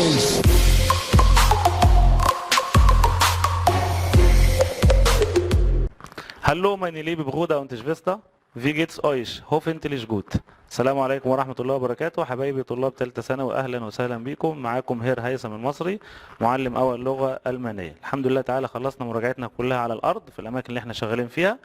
Bones. Hallo meine liebe Bruder und Schwester, wie geht's euch? Hoffentlich gut. السلام عليكم ورحمة الله وبركاته حبايبي طلاب ثالثة ثانوي، أهلا وسهلا بكم. معاكم Herr هيثم المصري، معلم أول لغة ألمانية. الحمد لله تعالى خلصنا مراجعتنا كلها على الأرض في الأماكن اللي احنا شغالين فيها،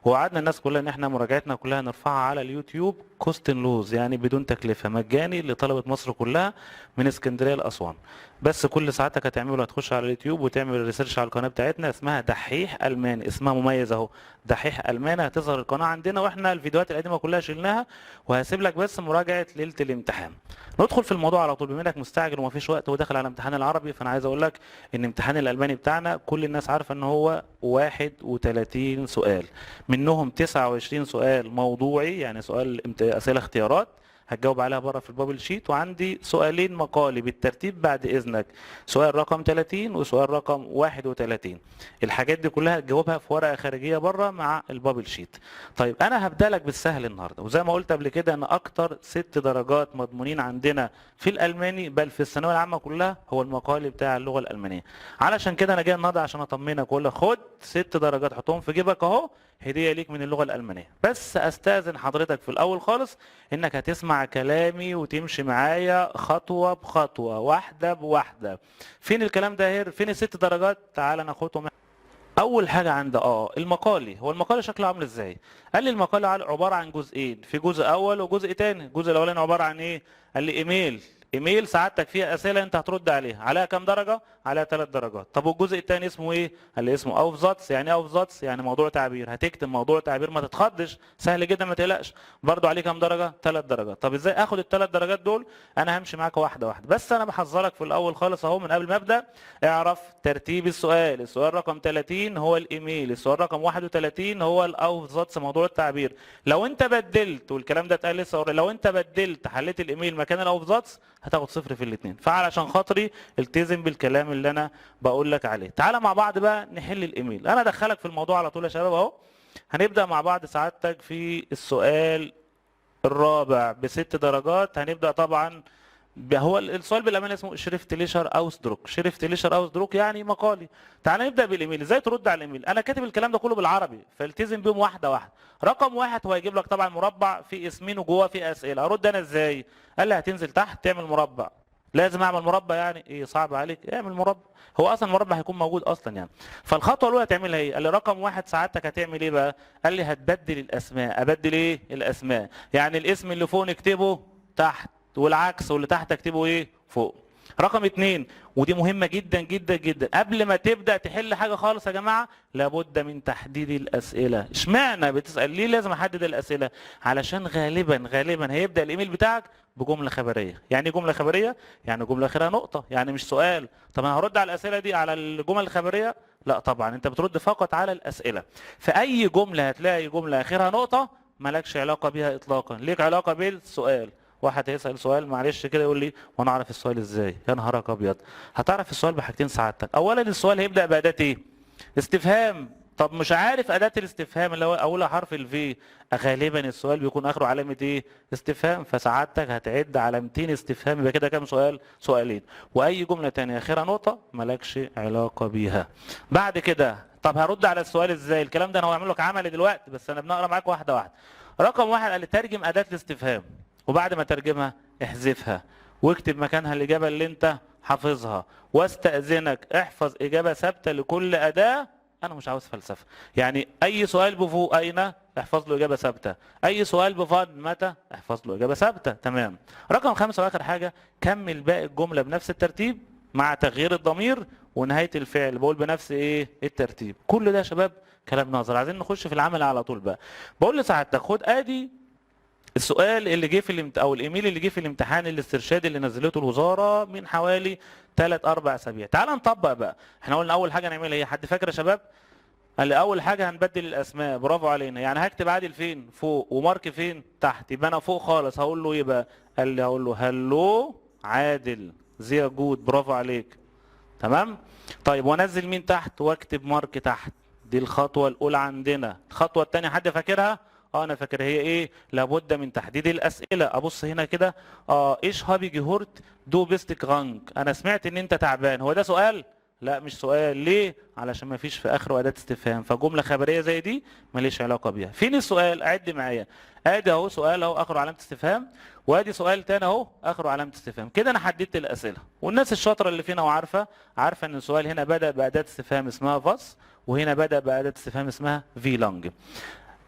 ووعدنا الناس كلها ان احنا مراجعتنا كلها نرفعها على اليوتيوب kostenlos، يعني بدون تكلفة، مجاني لطلبة مصر كلها من اسكندرية لأسوان. بس كل سعادتك هتعمله هتخش على اليوتيوب وتعمل research على القناة بتاعتنا، اسمها دحيح ألماني، اسمها مميز اهو، دحيح ألماني. هتظهر القناة عندنا، واحنا الفيديوهات القديمة كلها شلناها، وهسيب لك بس مراجعة ليلة الامتحان. ندخل في الموضوع على طول، بما انك مستعجل ومفيش وقت وداخل على امتحان العربي، فانا عايز اقول لك ان امتحان الالماني بتاعنا كل الناس عارفه ان هو 31 سؤال، منهم 29 سؤال موضوعي، يعني سؤال اسئلة اختيارات هتجاوب عليها بره في ال bubble sheet، وعندي سؤالين مقالي بالترتيب بعد اذنك، سؤال رقم 30 وسؤال رقم 31. الحاجات دي كلها هتجاوبها في ورقة خارجية بره مع ال bubble sheet. طيب، انا هبدا لك بالسهل النهارده، وزي ما قلت قبل كده ان اكتر 6 درجات مضمونين عندنا في الالماني، بل في الثانوية العامة كلها، هو المقالي بتاع اللغة الالمانيه. علشان كده انا جاي النهارده عشان اطمنك واقول لك خد 6 درجات، حطهم في جيبك اهو، هديه ليك من اللغة الالمانيه. بس استاذن حضرتك في الاول خالص انك هتسمع كلامي وتمشي معايا خطوة بخطوه، واحدة بواحده. فين الكلام ده يا Herr؟ فين ال6 درجات؟ تعال ناخدهم. اول حاجة عند المقالي، هو المقالي شكله عامل ازاي؟ قال لي المقالي عبارة عن جزئين، في جزء اول وجزء تاني. الجزء الاولاني عبارة عن ايه؟ قال لي ايميل، ايميل سعادتك فيها اسئلة انت هترد عليها، عليها كام درجه؟ عليها 3 درجات. طب والجزء الثاني اسمه ايه؟ قال لي اسمه Aufsatz. يعني ايه Aufsatz؟ يعني موضوع تعبير، هتكتب موضوع تعبير، ما تتخضش، سهل جدا، ما تقلقش. برضو عليه كام درجه؟ 3 درجات. طب ازاي اخد ال3 درجات دول؟ انا همشي معاك واحدة واحده، بس انا بحذرك في الاول خالص اهو من قبل ما ابدا، اعرف ترتيب السؤال. السؤال رقم 30 هو الايميل، السؤال رقم 31 هو ال Aufsatz موضوع التعبير. لو انت بدلت، والكلام ده اتقال لسه، لو انت بدلت حليت الايميل مكان ال Aufsatz هتاخد صفر في الاثنين. فعلشان خاطري التزم بالكلام اللي انا بقول لك عليه. تعالى مع بعض بقى نحل الايميل. انا ادخلك في الموضوع على طول يا شباب اهو. هنبدا مع بعض سعادتك في السؤال الرابع ب6 درجات. هنبدا طبعا هو السؤال بالامانة اسمه schriftlicher Ausdruck. schriftlicher Ausdruck يعني مقالي. تعال نبدا بالايميل، ازاي ترد على الايميل. انا كاتب الكلام ده كله بالعربي، فالتزم بيهم واحدة واحده. رقم واحد، هو هيجيب لك طبعا مربع في اسمين وجوه في اسئله. ارد انا ازاي؟ قال لي هتنزل تحت تعمل مربع. لازم اعمل مربع يعني؟ ايه، صعب عليك؟ اعمل مربع، هو اصلا المربع هيكون موجود اصلا يعني. فالخطوه الاولى هتعملها ايه؟ قال لي رقم واحد سعادتك هتعمل ايه بقى؟ قال لي هتبدل الاسماء. ابدل ايه؟ الاسماء. يعني الاسم اللي فوق نكتبه تحت والعكس، واللي تحت اكتبه ايه؟ فوق. رقم اتنين، ودي مهمة جدا جدا جدا، قبل ما تبدأ تحل حاجة خالص يا جماعة لابد من تحديد الأسئلة. اشمعنى بتسأل ليه لازم أحدد الأسئلة؟ علشان غالبا غالبا هيبدأ الإيميل بتاعك بجملة خبرية. يعني ايه جملة خبرية؟ يعني جملة آخرها نقطة، يعني مش سؤال. طب أنا هرد على الأسئلة دي على الجمل الخبرية؟ لا طبعا، أنت بترد فقط على الأسئلة. فأي جملة هتلاقي جملة آخرها نقطة مالكش علاقة بيها إطلاقا، ليك علاقة بالسؤال. واحد هيسأل سؤال معلش كده يقول لي وانا اعرف السؤال ازاي؟ يا نهارك ابيض، هتعرف السؤال بحاجتين سعادتك. اولا السؤال هيبدأ بأداة ايه؟ استفهام. طب مش عارف أداة الاستفهام اللي هو أولها حرف ال V، غالبا السؤال بيكون آخره علامة إيه؟ استفهام. فسعادتك هتعد علامتين استفهام، يبقى كده كام سؤال؟ سؤالين. وأي جملة تانية آخرها نقطة مالكش علاقة بيها. بعد كده طب هرد على السؤال ازاي؟ الكلام ده انا هعمل لك عملي دلوقتي، بس انا بنقرا معاك واحدة واحده. رقم واحد قال لي ترجم اداه الاستفهام، وبعد ما ترجمها احذفها واكتب مكانها الاجابة اللي انت حافظها. واستاذنك احفظ اجابه ثابتة لكل اداه، انا مش عاوز فلسفه. يعني اي سؤال ب wo اين احفظ له اجابه ثابته، اي سؤال ب wann متى احفظ له اجابه ثابته. تمام. رقم 5 واخر حاجه، كمل باقي الجملة بنفس الترتيب مع تغيير الضمير ونهاية الفعل، بقول بنفس ايه؟ الترتيب. كل ده يا شباب كلام نظري، عايزين نخش في العمل على طول بقى. بقول لسعادتك خد ادي السؤال اللي جه في او الايميل اللي جه في الامتحان الاسترشادي اللي نزلته الوزارة من حوالي 3 4 اسابيع. تعال نطبق بقى. احنا قلنا اول حاجة نعملها ايه؟ حد فاكر يا شباب؟ قال لي اول حاجة هنبدل الاسماء. برافو علينا. يعني هكتب عادل فين؟ فوق. ومارك فين؟ تحت. يبقى انا فوق خالص هقول له ايه بقى؟ قال لي هقول له Hallo عادل، sehr gut، برافو عليك. تمام. طيب وانزل مين تحت؟ واكتب مارك تحت. دي الخطوة الاولى عندنا. الخطوة الثانية حد فاكرها؟ انا فاكر هي ايه؟ لابد من تحديد الاسئله. ابص هنا كده، ich habe gehört du bist krank، انا سمعت ان انت تعبان. هو ده سؤال؟ لا مش سؤال. ليه؟ علشان ما فيش في اخره اداه استفهام، فجمله خبرية زي دي ماليش علاقة بيها. فين السؤال؟ عد معايا، ادي اهو سؤال اهو اخره علامة استفهام، وادي سؤال تاني اهو اخره علامة استفهام. كده انا حددت الاسئله، والناس الشاطره اللي فينا وعارفه عارفه ان السؤال هنا بدا باداة استفهام اسمها was، وهنا بدا باداة استفهام اسمها wie lange.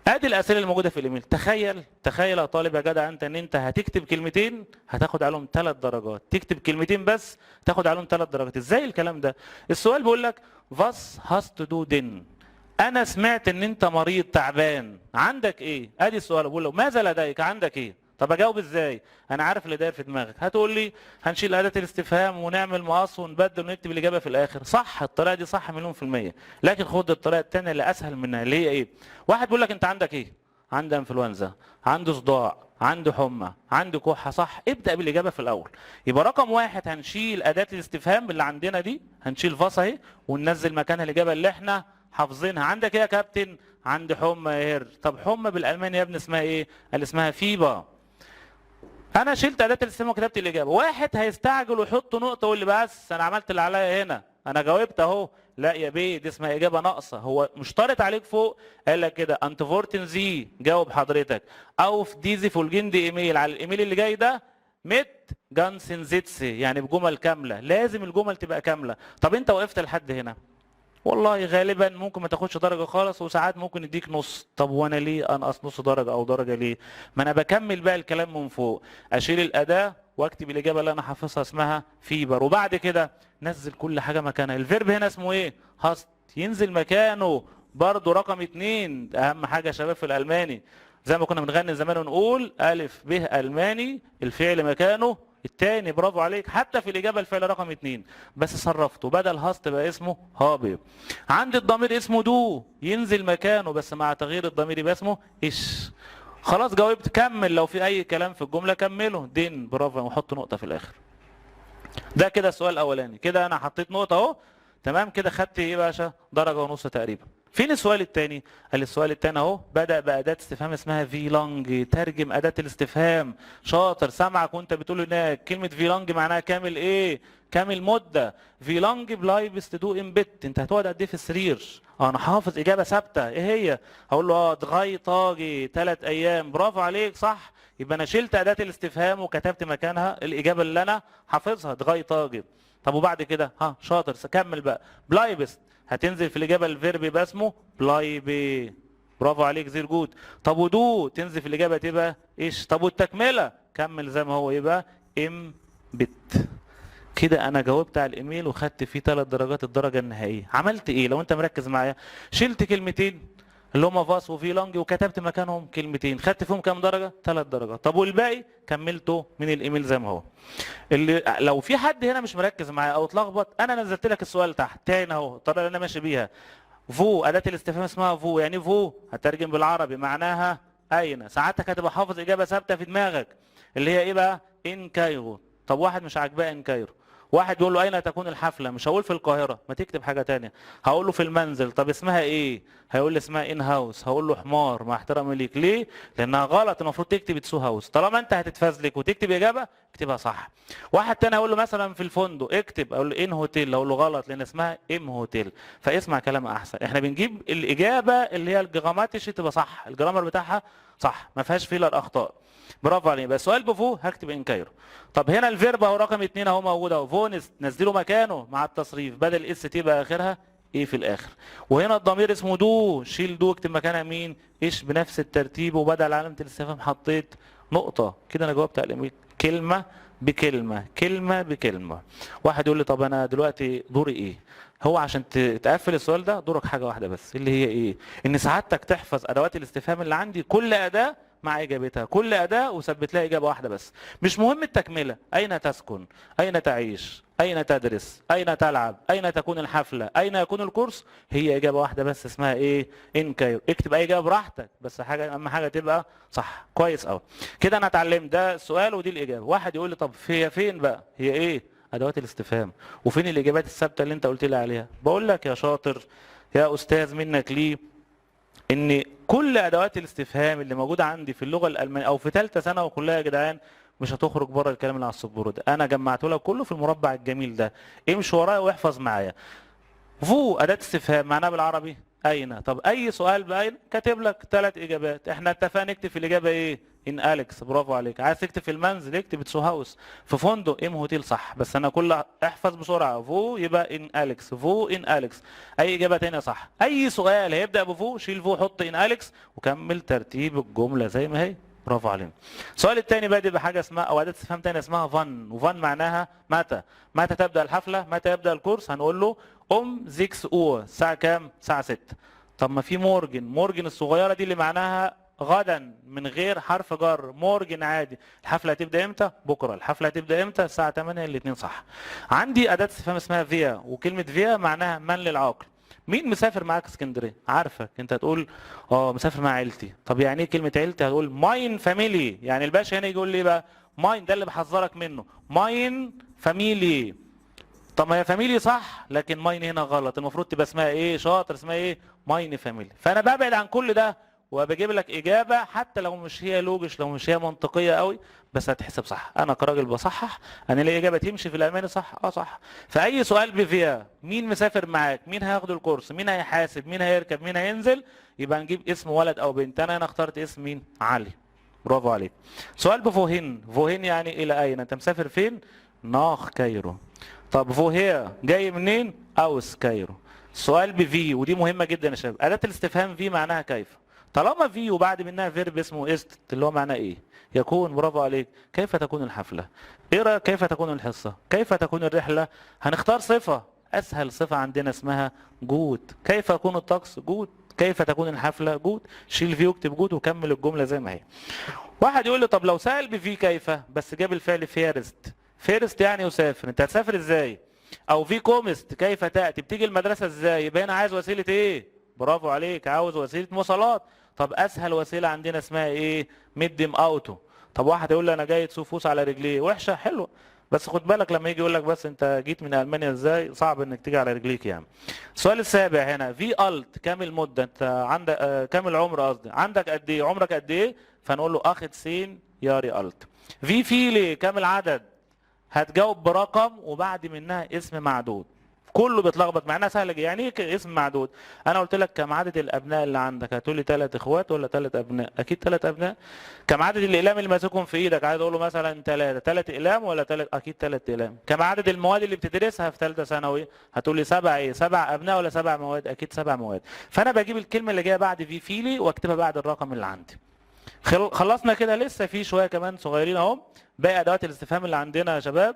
ادي الاسئلة الموجودة في الايميل. تخيل تخيل يا طالب يا جدع انت ان انت هتكتب كلمتين هتاخد عليهم 3 درجات. تكتب كلمتين بس تاخد عليهم 3 درجات، ازاي الكلام ده؟ السؤال بيقول لك was hast du denn، انا سمعت ان انت مريض تعبان، عندك ايه؟ ادي السؤال، بقول له ماذا لديك، عندك ايه؟ طب اجاوب ازاي؟ انا عارف اللي داير في دماغك، هتقول لي هنشيل اداه الاستفهام ونعمل مقص ونبدل ونكتب الاجابة في الاخر. صح، الطريقة دي صح مليون في المية، لكن خد الطريقة الثانية اللي اسهل منها، اللي هي ايه؟ واحد بيقول لك انت عندك ايه؟ عنده انفلونزا، عنده صداع، عنده حمى، عنده كحه. صح، ابدا بالاجابة في الاول. يبقى رقم واحد هنشيل اداه الاستفهام اللي عندنا دي، هنشيل was اهي وننزل مكانها الاجابة اللي احنا حافظينها. عندك ايه يا كابتن؟ عندي حمى يا Herr. طب حمى بالالماني يا ابني اسمها ايه؟ قال اسمها Fieber. انا شلت اداه الاستفهام وكتبت الاجابة. واحد هيستعجل ويحط نقطة ويقول لي بس انا عملت اللي عليا هنا، انا جاوبت اهو. لا يا بيه، دي اسمها اجابه ناقصه. هو مشترط عليك فوق قال لك كده antworten Sie، جاوب حضرتك auf diese folgende E-Mail، على الايميل اللي جاي ده mit ganzen Sätzen، يعني بجمل كامله، لازم الجمل تبقى كامله. طب انت وقفت لحد هنا، والله غالبا ممكن ما تاخدش درجه خالص، وساعات ممكن يديك نص. طب وانا ليه انقص نص درجه او درجه؟ ليه؟ ما انا بكمل بقى الكلام من فوق، اشيل الاداة واكتب الاجابة اللي انا حافظها اسمها Fieber، وبعد كده نزل كل حاجة مكانها. ال Verb هنا اسمه ايه؟ hast، ينزل مكانه برضو رقم 2. اهم حاجة يا شباب في الالماني، زي ما كنا بنغني زمان ونقول الف ب الماني، الفعل مكانه التاني. برافو عليك، حتى في الإجابة الفعل رقم 2 بس صرفته، بدل hast بقى اسمه habe. عندي الضمير اسمه du، ينزل مكانه بس مع تغيير الضمير يبقى اسمه ich. خلاص جاوبت، كمل لو في أي كلام في الجملة كمله denn. برافو، وحط نقطة في الآخر. ده كده السؤال الأولاني، كده أنا حطيت نقطة أهو، تمام كده. خدت إيه يا باشا؟ درجة ونص تقريبا. فين السؤال الثاني؟ قال السؤال الثاني اهو بدأ بأداة استفهام اسمها wie lange، ترجم أداة الاستفهام. شاطر، سامعك وانت بتقول هناك كلمة wie lange معناها كام الايه؟ كام المدة. wie lange bleibst du im Bett، انت هتقعد قد ايه في السرير؟ انا حافظ اجابة ثابتة، ايه هي؟ هقول له drei Tage، 3 ايام. برافو عليك، صح. يبقى انا شلت أداة الاستفهام وكتبت مكانها الإجابة اللي انا حافظها drei Tage. طب وبعد كده؟ ها شاطر، كمل بقى. bleibst هتنزل في الإجابة ال Verb يبقى اسمه bleibe. برافو عليك، sehr gut. طب و du تنزل في الإجابة تبقى ich. طب والتكملة؟ كمل زي ما هو يبقى im Bett. كده انا جاوبت على الايميل وخدت فيه 3 درجات الدرجة النهائيه. عملت ايه لو انت مركز معايا؟ شلت كلمتين اللي هما was و wie lange وكتبت مكانهم كلمتين، خدت فيهم كام درجه؟ 3 درجات. طب والباقي كملته من الايميل زي ما هو. اللي لو في حد هنا مش مركز معايا او اتلخبط، انا نزلت لك السؤال تحت تاني اهو، الطريقة اللي انا ماشي بيها. wo، اداه الاستفهام اسمها wo، يعني wo هترجم بالعربي معناها اين. ساعتك هتبقى حافظ اجابه ثابتة في دماغك اللي هي ايه بقى؟ in Kairo. طب واحد مش عاجباه in Kairo، واحد بيقول له اين تكون الحفله؟ مش هقول في القاهره، ما تكتب حاجة تانية. هقول له في المنزل. طب اسمها ايه؟ هيقول لي اسمها in Haus. هقول له حمار، مع احترامي ليك. ليه؟ لانها غلط، المفروض تكتب zu Haus. طالما انت هتتفزلك وتكتب اجابه اكتبها صح. واحد تاني هقول له مثلا في الفندق، اكتب، اقول له in Hotel، اقول له غلط لان اسمها im Hotel. فاسمع كلام احسن، احنا بنجيب الاجابة اللي هي ال grammatisch تبقى صح، ال grammar بتاعها صح، ما فيهاش Fehler اخطاء. برافو عليك. بس سؤال ب wo هكتب in Kairo. طب هنا ال Verb اهو رقم 2 اهو موجود اهو، wohnst، نزله مكانه مع التصريف، بدل s t بقى اخرها e في الاخر. وهنا الضمير اسمه du، شيل du اكتب مكانها مين؟ ich، بنفس الترتيب، وبدل علامة الاستفهام حطيت نقطه. كده انا جاوبت على الايميل كلمة بكلمه، كلمة بكلمه. واحد يقول لي طب انا دلوقتي دوري ايه؟ هو عشان تقفل السؤال ده دورك حاجة واحدة بس، اللي هي ايه؟ ان سعادتك تحفظ ادوات الاستفهام اللي عندي، كل اداه مع اجابتها، كل اداه وثبت لها اجابه واحدة بس، مش مهم التكمله. اين تسكن؟ اين تعيش؟ اين تدرس؟ اين تلعب؟ اين تكون الحفلة؟ اين يكون الكورس؟ هي اجابه واحدة بس اسمها ايه؟ in Cairo. اكتب اي اجابه براحتك، بس حاجة اهم حاجة تبقى صح. كويس قوي كده، انا اتعلمت ده السؤال ودي الاجابه. واحد يقول لي طب هي فين بقى؟ هي ايه ادوات الاستفهام؟ وفين الاجابات الثابتة اللي انت قلت لي عليها؟ بقول لك يا شاطر يا استاذ منك ليه، ان كل ادوات الاستفهام اللي موجودة عندي في اللغة الالمانية او في ثالثة ثانوي كلها يا جدعان مش هتخرج بره الكلام اللي على السبوره ده. انا جمعته لك كله في المربع الجميل ده، امشي ورايا واحفظ معايا. wo اداه استفهام معناها بالعربي اين. طب اي سؤال باين كاتب لك ثلاث اجابات، احنا اتفقنا نكتب في الاجابة ايه؟ in Alex، برافو عليك. عايز تكتب في المنزل اكتب zu Hause، في فندق im Hotel صح، بس انا كل احفظ بسرعة، wo يبقى in Alex، wo in Alex، اي اجابه ثانية صح. اي سؤال هيبدا ب wo شيل wo حط in Alex وكمل ترتيب الجملة زي ما هي، برافو علينا. السؤال الثاني بادئ بحاجة اسمها او اداه استفهام ثانية اسمها wann، و wann معناها متى. متى تبدا الحفلة؟ متى يبدا الكورس؟ هنقول له um 6 Uhr، الساعة كام؟ الساعة 6. طب ما في morgen، morgen الصغيرة دي اللي معناها غدا من غير حرف جر، morgen عادي. الحفلة هتبدا امتى؟ بكره. الحفلة هتبدا امتى؟ الساعة 8. الاثنين صح. عندي اداه استفهام اسمها wer، وكلمه wer معناها من للعاقل. مين مسافر معاك اسكندرية؟ عارفك انت هتقول مسافر مع عيلتي. طب يعني ايه كلمة عيلتي؟ هتقول mein Familie. يعني الباشا هنا يقول لي بقى mein، ده اللي بحذرك منه، mein Familie. طب ما هي Familie صح، لكن mein هنا غلط، المفروض تبقى اسمها ايه؟ شاطر، اسمها ايه؟ meine Familie. فانا ببعد عن كل ده وبجيب لك اجابه حتى لو مش هي logisch، لو مش هي منطقية قوي، بس هتحسب صح. انا كراجل بصحح، انا الاقي اجابه تمشي في الالماني صح، صح. فاي سؤال ب wer، مين مسافر معاك، مين هياخد الكورس، مين هيحاسب، مين هيركب، مين هينزل، يبقى نجيب اسم ولد او بنت. انا هنا اخترت اسم مين؟ علي، برافو عليك. سؤال ب wohin، wohin يعني الى اين، انت مسافر فين؟ nach Kairo. طب woher جاي منين؟ aus Kairo. سؤال ب wie، ودي مهمة جدا يا شباب. اداه الاستفهام wie معناها كيف. طالما wie وبعد منها verb اسمه ist اللي هو معناه ايه؟ يكون، برافو عليك. كيف تكون الحفلة؟ ايه رايك كيف تكون الحصة؟ كيف تكون الرحلة؟ هنختار صفة، اسهل صفة عندنا اسمها gut. كيف يكون الطقس؟ gut. كيف تكون الحفلة؟ gut. شيل wie واكتب gut وكمل الجملة زي ما هي. واحد يقول لي طب لو سأل ب wie كيف بس جاب الفعل fährst، fährst يعني يسافر، انت هتسافر ازاي؟ او wie kommst كيف تاتي، بتيجي المدرسة ازاي؟ يبقى هنا عايز وسيلة ايه؟ برافو عليك، عاوز وسيلة مواصلات. طب اسهل وسيلة عندنا اسمها ايه؟ mit dem Auto. طب واحد يقول لي انا جاي zu Fuß على رجليه، وحشة حلوة، بس خد بالك لما يجي يقول لك بس انت جيت من المانيا ازاي، صعب انك تيجي على رجليك يعني. السؤال السابع هنا wie alt، كام المدة انت عندك، كام العمر قصدي، عندك قد ايه، عمرك قد ايه؟ فنقول له 18 Jahre alt. wie viele كام العدد، هتجاوب برقم وبعد منها اسم معدود. كله بيتلخبط مع انها سهلة جدا. يعني ايه اسم معدود؟ انا قلت لك كم عدد الابناء اللي عندك، هتقول لي ثلاث اخوات ولا ثلاث ابناء؟ اكيد ثلاث ابناء. كم عدد الاقلام اللي ماسكهم في ايدك؟ عايز اقول له مثلا ثلاثة، ثلاث اقلام ولا ثلاث؟ اكيد ثلاث اقلام. كم عدد المواد اللي بتدرسها في ثالثة ثانوي؟ هتقول لي سبع ايه؟ سبع ابناء ولا سبع مواد؟ اكيد سبع مواد. فانا بجيب الكلمة اللي جاية بعد wie viele واكتبها بعد الرقم اللي عندي. خلصنا كده، لسه في شوية كمان صغيرين اهو. باقي ادوات الاستفهام اللي عندنا يا شباب،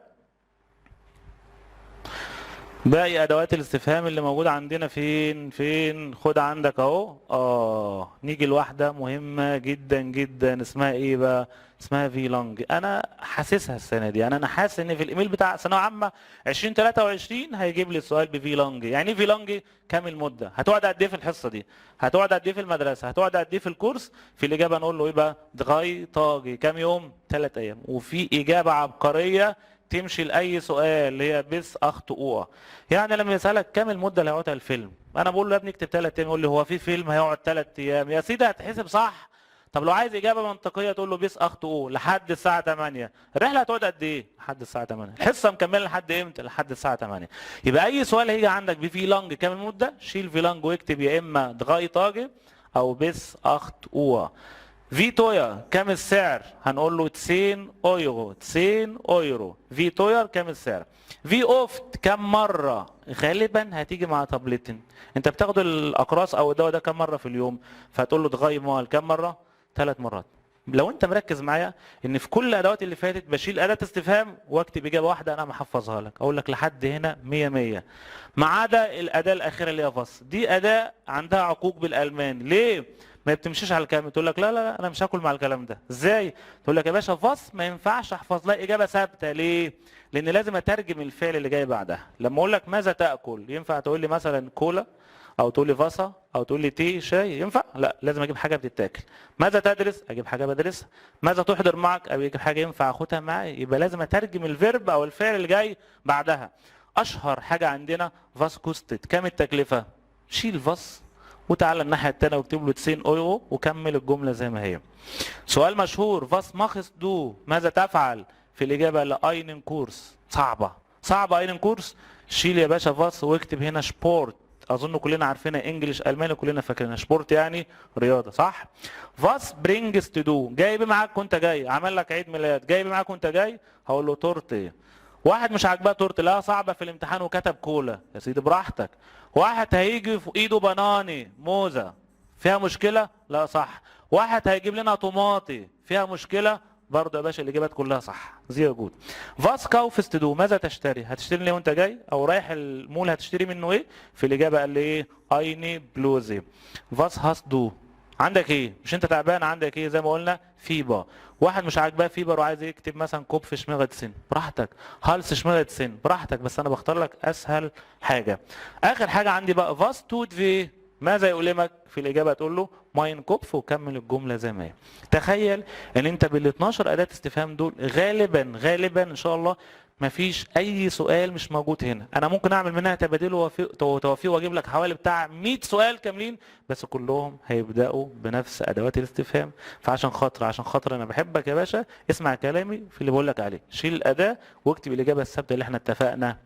باقي ادوات الاستفهام اللي موجودة عندنا فين؟ فين؟ خد عندك اهو. نيجي لواحدة مهمة جدا جدا، اسمها ايه بقى؟ اسمها wie lang. انا حاسسها السنة دي، يعني انا حاسس ان في الايميل بتاع ثانوية عامة 2023 هيجيب لي السؤال ب wie lang. يعني ايه wie lang؟ كام المدة؟ هتقعد قد ايه في الحصة دي؟ هتقعد قد ايه في المدرسة؟ هتقعد قد ايه في الكورس؟ في الاجابة نقول له ايه بقى؟ drei Tage. كام يوم؟ 3 ايام. وفي اجابه عبقرية تمشي لاي سؤال اللي هي bis acht Uhr. يعني لما يسالك كام المدة اللي هيقعدها الفيلم، انا بقول له يا ابني اكتب 3 ايام، يقول لي هو في فيلم هيقعد 3 ايام؟ يا سيدي هتحسب صح. طب لو عايز اجابه منطقية تقول له bis acht Uhr لحد الساعة 8. الرحلة هتقعد قد ايه؟ لحد الساعة 8. الحصة مكملة لحد امتى؟ لحد الساعة 8. يبقى اي سؤال هيجي عندك ب wie lang كام المدة، شيل wie lang واكتب يا اما drei Tage او bis acht Uhr. wie teuer كام السعر؟ هنقول له 90 اورو، 90 اورو. wie teuer كام السعر. wie oft كم مرة؟ غالبا هتيجي مع Tabletten. انت بتاخد الاقراص او الدواء ده كم مرة في اليوم؟ فهتقول له dreimal. كم مرة؟ 3 مرات. لو انت مركز معايا ان في كل الادوات اللي فاتت بشيل اداه استفهام واكتب اجابه واحدة انا محفظها لك، اقول لك لحد هنا 100 100، ما عدا الاداة الاخيرة اللي هي was. دي اداه عندها عقوق بالالماني. ليه؟ ما بتمشيش على الكلام، تقول لك لا لا لا انا مش هاكل مع الكلام ده. ازاي؟ تقول لك يا باشا was ما ينفعش احفظ لها اجابه ثابتة. ليه؟ لان لازم اترجم الفعل اللي جاي بعدها. لما اقول لك ماذا تاكل، ينفع تقول لي مثلا كولا او تقول لي Wasser او تقول لي Tee شاي؟ ينفع؟ لا، لازم اجيب حاجة بتتاكل. ماذا تدرس؟ اجيب حاجة بدرسها. ماذا تحضر معك؟ اجيب حاجة ينفع اخدها معايا. يبقى لازم اترجم ال verb او الفعل اللي جاي بعدها. اشهر حاجة عندنا was kostet، كام التكلفة؟ شيل was واكتب وتعالى الناحية الثانية واكتب له 10 اورو وكمل الجملة زي ما هي. سؤال مشهور، was machst du، ماذا تفعل؟ في الاجابة ل einen Kurs. صعبة صعبة einen Kurs. شيل يا باشا was واكتب هنا Sport. اظن كلنا عارفينها English الماني، كلنا فاكرينها Sport يعني رياضه، صح؟ was bringst du، جايب معاك وانت جاي، عمل لك عيد ميلاد، جايب معاك وانت جاي، هقول له Torte. واحد مش عاجباه Torte، لا صعبة في الامتحان وكتب كولا، يا سيدي براحتك. واحد هيجي في ايده Banane موزه، فيها مشكلة؟ لا صح. واحد هيجيب لنا Tomate، فيها مشكلة؟ برضه يا باشا الاجابات كلها صح. sehr gut. was kaufst du، ماذا تشتري؟ هتشتري ليه وانت جاي او رايح المول، هتشتري منه ايه؟ في الاجابة قال لي ايه؟ eine Bluse. was hast du، عندك ايه؟ مش انت تعبان، عندك ايه؟ زي ما قلنا Fieber. واحد مش عاجباه Fieber وعايز يكتب مثلا Kopfschmerzen، براحتك. Halsschmerzen، براحتك، بس انا بختار لك اسهل حاجة. اخر حاجة عندي بقى، was tut weh، ماذا يؤلمك؟ في الاجابة تقول له mein Kopf وكمل الجملة زي ما هي. تخيل ان انت بال 12 اداه استفهام دول غالبا غالبا ان شاء الله مفيش اي سؤال مش موجود هنا. انا ممكن اعمل منها تبادل وتوافيق واجيب لك حوالي بتاع 100 سؤال كاملين، بس كلهم هيبداوا بنفس ادوات الاستفهام. فعشان خاطر عشان خاطر انا بحبك يا باشا، اسمع كلامي في اللي بقول لك عليه، شيل الاداة واكتب الاجابة الثابتة اللي احنا اتفقنا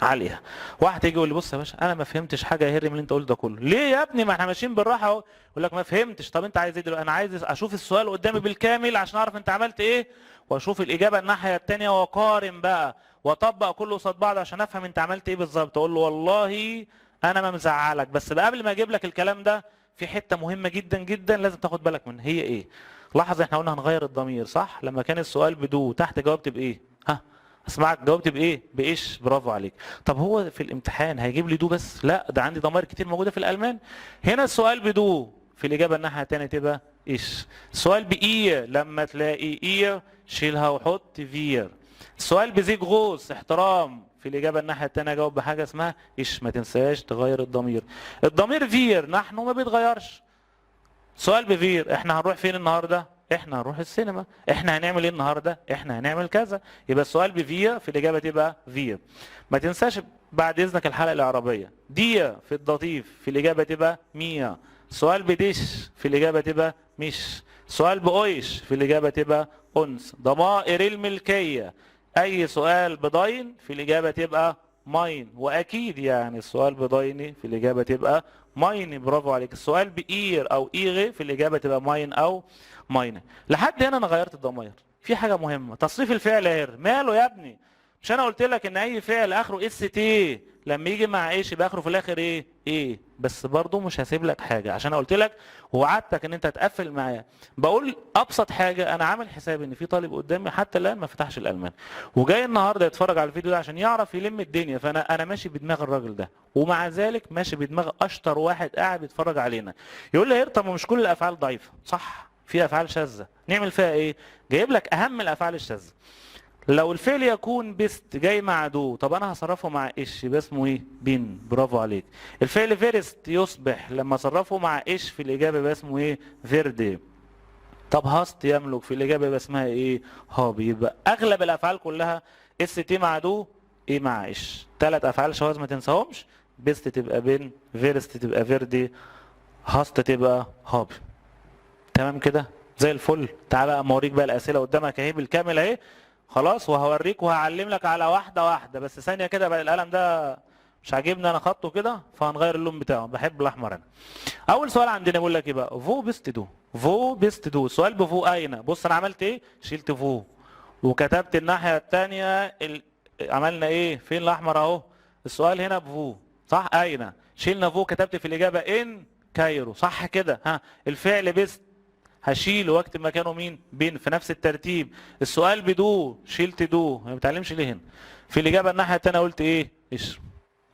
عليها. واحد يجي يقول لي بص يا باشا انا ما فهمتش حاجة يا هري من اللي انت قلته ده كله. ليه يا ابني؟ ما احنا ماشيين بالراحة اهو. يقول لك ما فهمتش. طب انت عايز ايه دلوقتي؟ انا عايز اشوف السؤال قدامي بالكامل عشان اعرف انت عملت ايه، واشوف الاجابة الناحية الثانية واقارن بقى واطبق كله قصاد بعض عشان افهم انت عملت ايه بالظبط. اقول له والله انا ما مزعلك، بس بقى قبل ما اجيب لك الكلام ده في حتة مهمة جدا جدا لازم تاخد بالك منها. هي ايه؟ لاحظ احنا قلنا هنغير الضمير، صح؟ لما كان السؤال ب du تحت جاوبت بايه؟ ها اسمعك، جاوبت بايه؟ ب ich. برافو عليك. طب هو في الامتحان هيجيب لي du بس؟ لا، ده عندي ضمائر كتير موجودة في الالمان. هنا السؤال ب du، في الاجابة الناحية الثانية تبقى ich. السؤال ب ihr، لما تلاقي ihr شيلها وحط wir. السؤال ب Sie groß، احترام، في الاجابة الناحية الثانية جاوب بحاجة اسمها ich. ما تنساش تغير الضمير. الضمير wir نحن ما بيتغيرش. سؤال ب wir، احنا هنروح فين النهارده؟ احنا هنروح السينما. احنا هنعمل ايه النهارده؟ احنا هنعمل كذا. يبقى السؤال ب wir، في الاجابة تبقى wir. ما تنساش بعد اذنك الحلقة الاعرابية، dir في ال Dativ، في الاجابة تبقى mir. سؤال ب dich، في الاجابة تبقى mich. سؤال ب euch، في الاجابة تبقى uns. ضمائر الملكية، اي سؤال ب dein في الاجابة تبقى mein، واكيد يعني السؤال ب deine في الاجابة تبقى meine. برافو عليك. السؤال ب ihr او ihre في الاجابة تبقى mein او meine. لحد هنا انا غيرت الضمائر. في حاجة مهمه، تصريف الفعل غير ماله يا ابني؟ مش انا قلت لك ان اي فعل اخره st لما يجي مع ich يبقى اخره في الاخر ايه؟ e. بس برضه مش هسيب لك حاجة، عشان قلت لك ووعدتك ان انت هتقفل معايا. بقول ابسط حاجه، انا عامل حسابي ان في طالب قدامي حتى الان ما فتحش الالمان وجاي النهارده يتفرج على الفيديو ده عشان يعرف يلم الدنيا، فانا ماشي بدماغ الراجل ده، ومع ذلك ماشي بدماغ اشطر واحد قاعد بيتفرج علينا. يقول لي طب مش كل الافعال ضعيفه؟ صح، في افعال شاذة، نعمل فيها ايه؟ جايب لك اهم الافعال الشاذة. لو الفعل يكون bist جاي مع du، طب انا هصرفه مع ich يبقى اسمه ايه؟ bin. برافو عليك. الفعل wirst يصبح، لما اصرفه مع ich في الاجابة يبقى اسمه ايه؟ werde. طب hast يملك، في الاجابة يبقى اسمها ايه؟ habe. يبقى اغلب الافعال كلها st مع du، e مع ich. ثلاث افعال شواذ ما تنساهمش، bist تبقى bin، wirst تبقى werde، hast تبقى habe. تمام كده زي الفل. تعالى بقى اما اوريك بقى الاسئلة قدامك اهي بالكامل اهي خلاص، وهوريك وهعلم لك على واحدة واحده. بس ثانية كده بقى، القلم ده مش عاجبني انا خطه كده، فهنغير اللون بتاعه، بحب الاحمر انا. اول سؤال عندنا بيقول لك ايه بقى؟ wo bist du. wo bist du، سؤال ب wo، اين. بص انا عملت ايه؟ شلت wo وكتبت الناحية الثانية عملنا ايه؟ فين الاحمر اهو؟ السؤال هنا ب wo، صح؟ اين، شلنا wo كتبت في الاجابة in Kairo، صح كده؟ ها، الفعل bist هشيله واكتب مكانه مين؟ bin، في نفس الترتيب. السؤال ب du، شلت du، ما بتعلمش ليه هنا؟ في الاجابة الناحية الثانية قلت ايه؟ ich.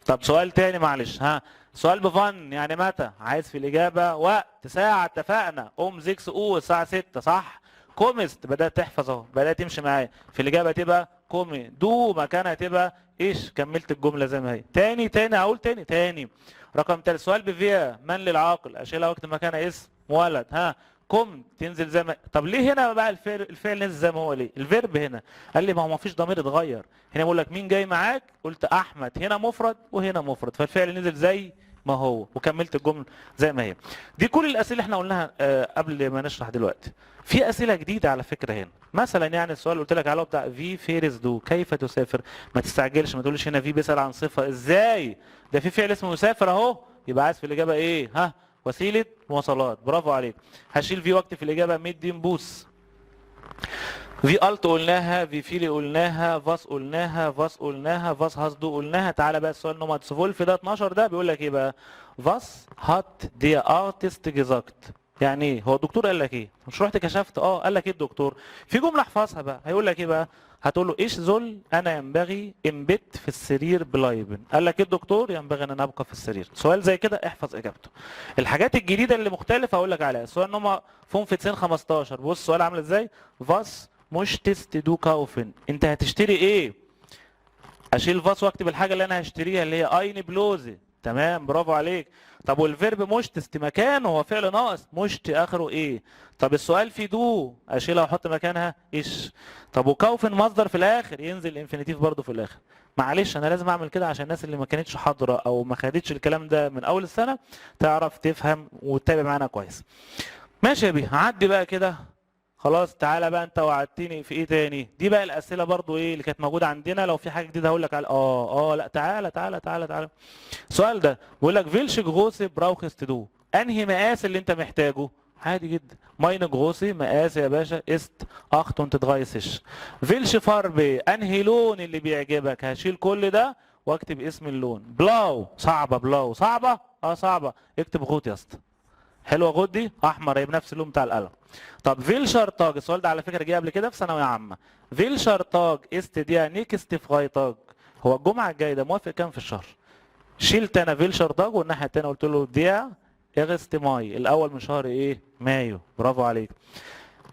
طب سؤال تاني معلش، ها، سؤال ب wann يعني متى، عايز في الاجابة وقت ساعه، اتفقنا um 6 Uhr الساعة 6، صح؟ kommst، بدات تحفظ اهو، بدات تمشي معايا، في الاجابة تبقى komme. du مكانها تبقى ich، كملت الجملة زي ما هي. تاني تاني، اقول تاني تاني. رقم تالت سؤال ب wer، من للعاقل، اشيلها واكتب مكانها اسم ولد. ها، kommt تنزل زي ما. طب ليه هنا بقى الفعل نزل زي ما هو ليه؟ ال verb هنا قال لي ما هو ما فيش ضمير اتغير. هنا بقول لك مين جاي معاك؟ قلت احمد، هنا مفرد وهنا مفرد، فالفعل نزل زي ما هو، وكملت الجملة زي ما هي. دي كل الاسئلة اللي احنا قلناها قبل ما نشرح دلوقتي. في اسئلة جديدة على فكرة هنا، مثلا يعني السؤال اللي قلت لك عليه بتاع wie fährst du، كيف تسافر. ما تستعجلش، ما تقولش هنا wie بيسال عن صفة، ازاي ده في فعل اسمه يسافر اهو، يبقى عايز في الاجابة ايه؟ ها، وسيلة مواصلات. برافو عليك. هشيل wie واكتب في الاجابة mit dem Bus. wie alt قلناها، wie viele قلناها، was قلناها، was قلناها، was hast du قلناها. تعالى بقى السؤال Nummer 12 ده، 12 ده بيقول لك ايه بقى؟ was hat der Arzt gesagt؟ يعني ايه؟ هو الدكتور قال لك ايه؟ مش رحت كشفت؟ اه، قال لك ايه الدكتور؟ في جملة احفظها بقى، هيقول لك ايه بقى؟ هتقول له ich soll، انا ينبغي، im Bett في السرير bleiben. قال لك ايه الدكتور؟ ينبغي ان انا ابقى في السرير. سؤال زي كده احفظ اجابته. الحاجات الجديدة اللي مختلفة اقول لك عليها. السؤال Nummer 15 15، بص السؤال عامل ازاي؟ was möchtest du kaufen؟ انت هتشتري ايه؟ اشيل was واكتب الحاجة اللي انا هشتريها اللي هي eine Bluse. تمام، برافو عليك. طب وال Verb möchtest مكانه هو فعل ناقص، möchte اخره e؟ طب السؤال في du، اشيلها واحط مكانها ich. طب و kaufen مصدر في الاخر، ينزل Infinitiv برضو في الاخر. معلش انا لازم اعمل كده عشان الناس اللي ما كانتش حاضره او ما خدتش الكلام ده من اول السنة تعرف تفهم وتتابع معانا كويس. ماشي يا بيه، عدي بقى كده خلاص. تعالى بقى، انت وعدتني في ايه تاني؟ دي بقى الاسئلة برضو ايه اللي كانت موجودة عندنا. لو في حاجة جديدة هقول لك على لا، تعالى تعالى تعالى تعالى. السؤال ده بيقول لك welche Größe brauchst du؟ انهي مقاس اللي انت محتاجه؟ عادي جدا، meine Größe مقاس يا باشا ist 38. welche Farbe؟ انهي لون اللي بيعجبك؟ هشيل كل ده واكتب اسم اللون. blau صعبه، blau صعبه، اه صعبه، اكتب rot يا اسطى. حلوة rot دي، احمر، هي بنفس اللون بتاع القلم. طب welcher Tag؟ السؤال ده على فكرة جه قبل كده في ثانوية عامه. welcher Tag ist der nächste Freitag؟ هو الجمعة الجاية ده موافق كام في الشهر؟ شلت انا welcher Tag والناحية الثانية قلت له der erste Mai، الاول من شهر ايه؟ مايو. برافو عليك.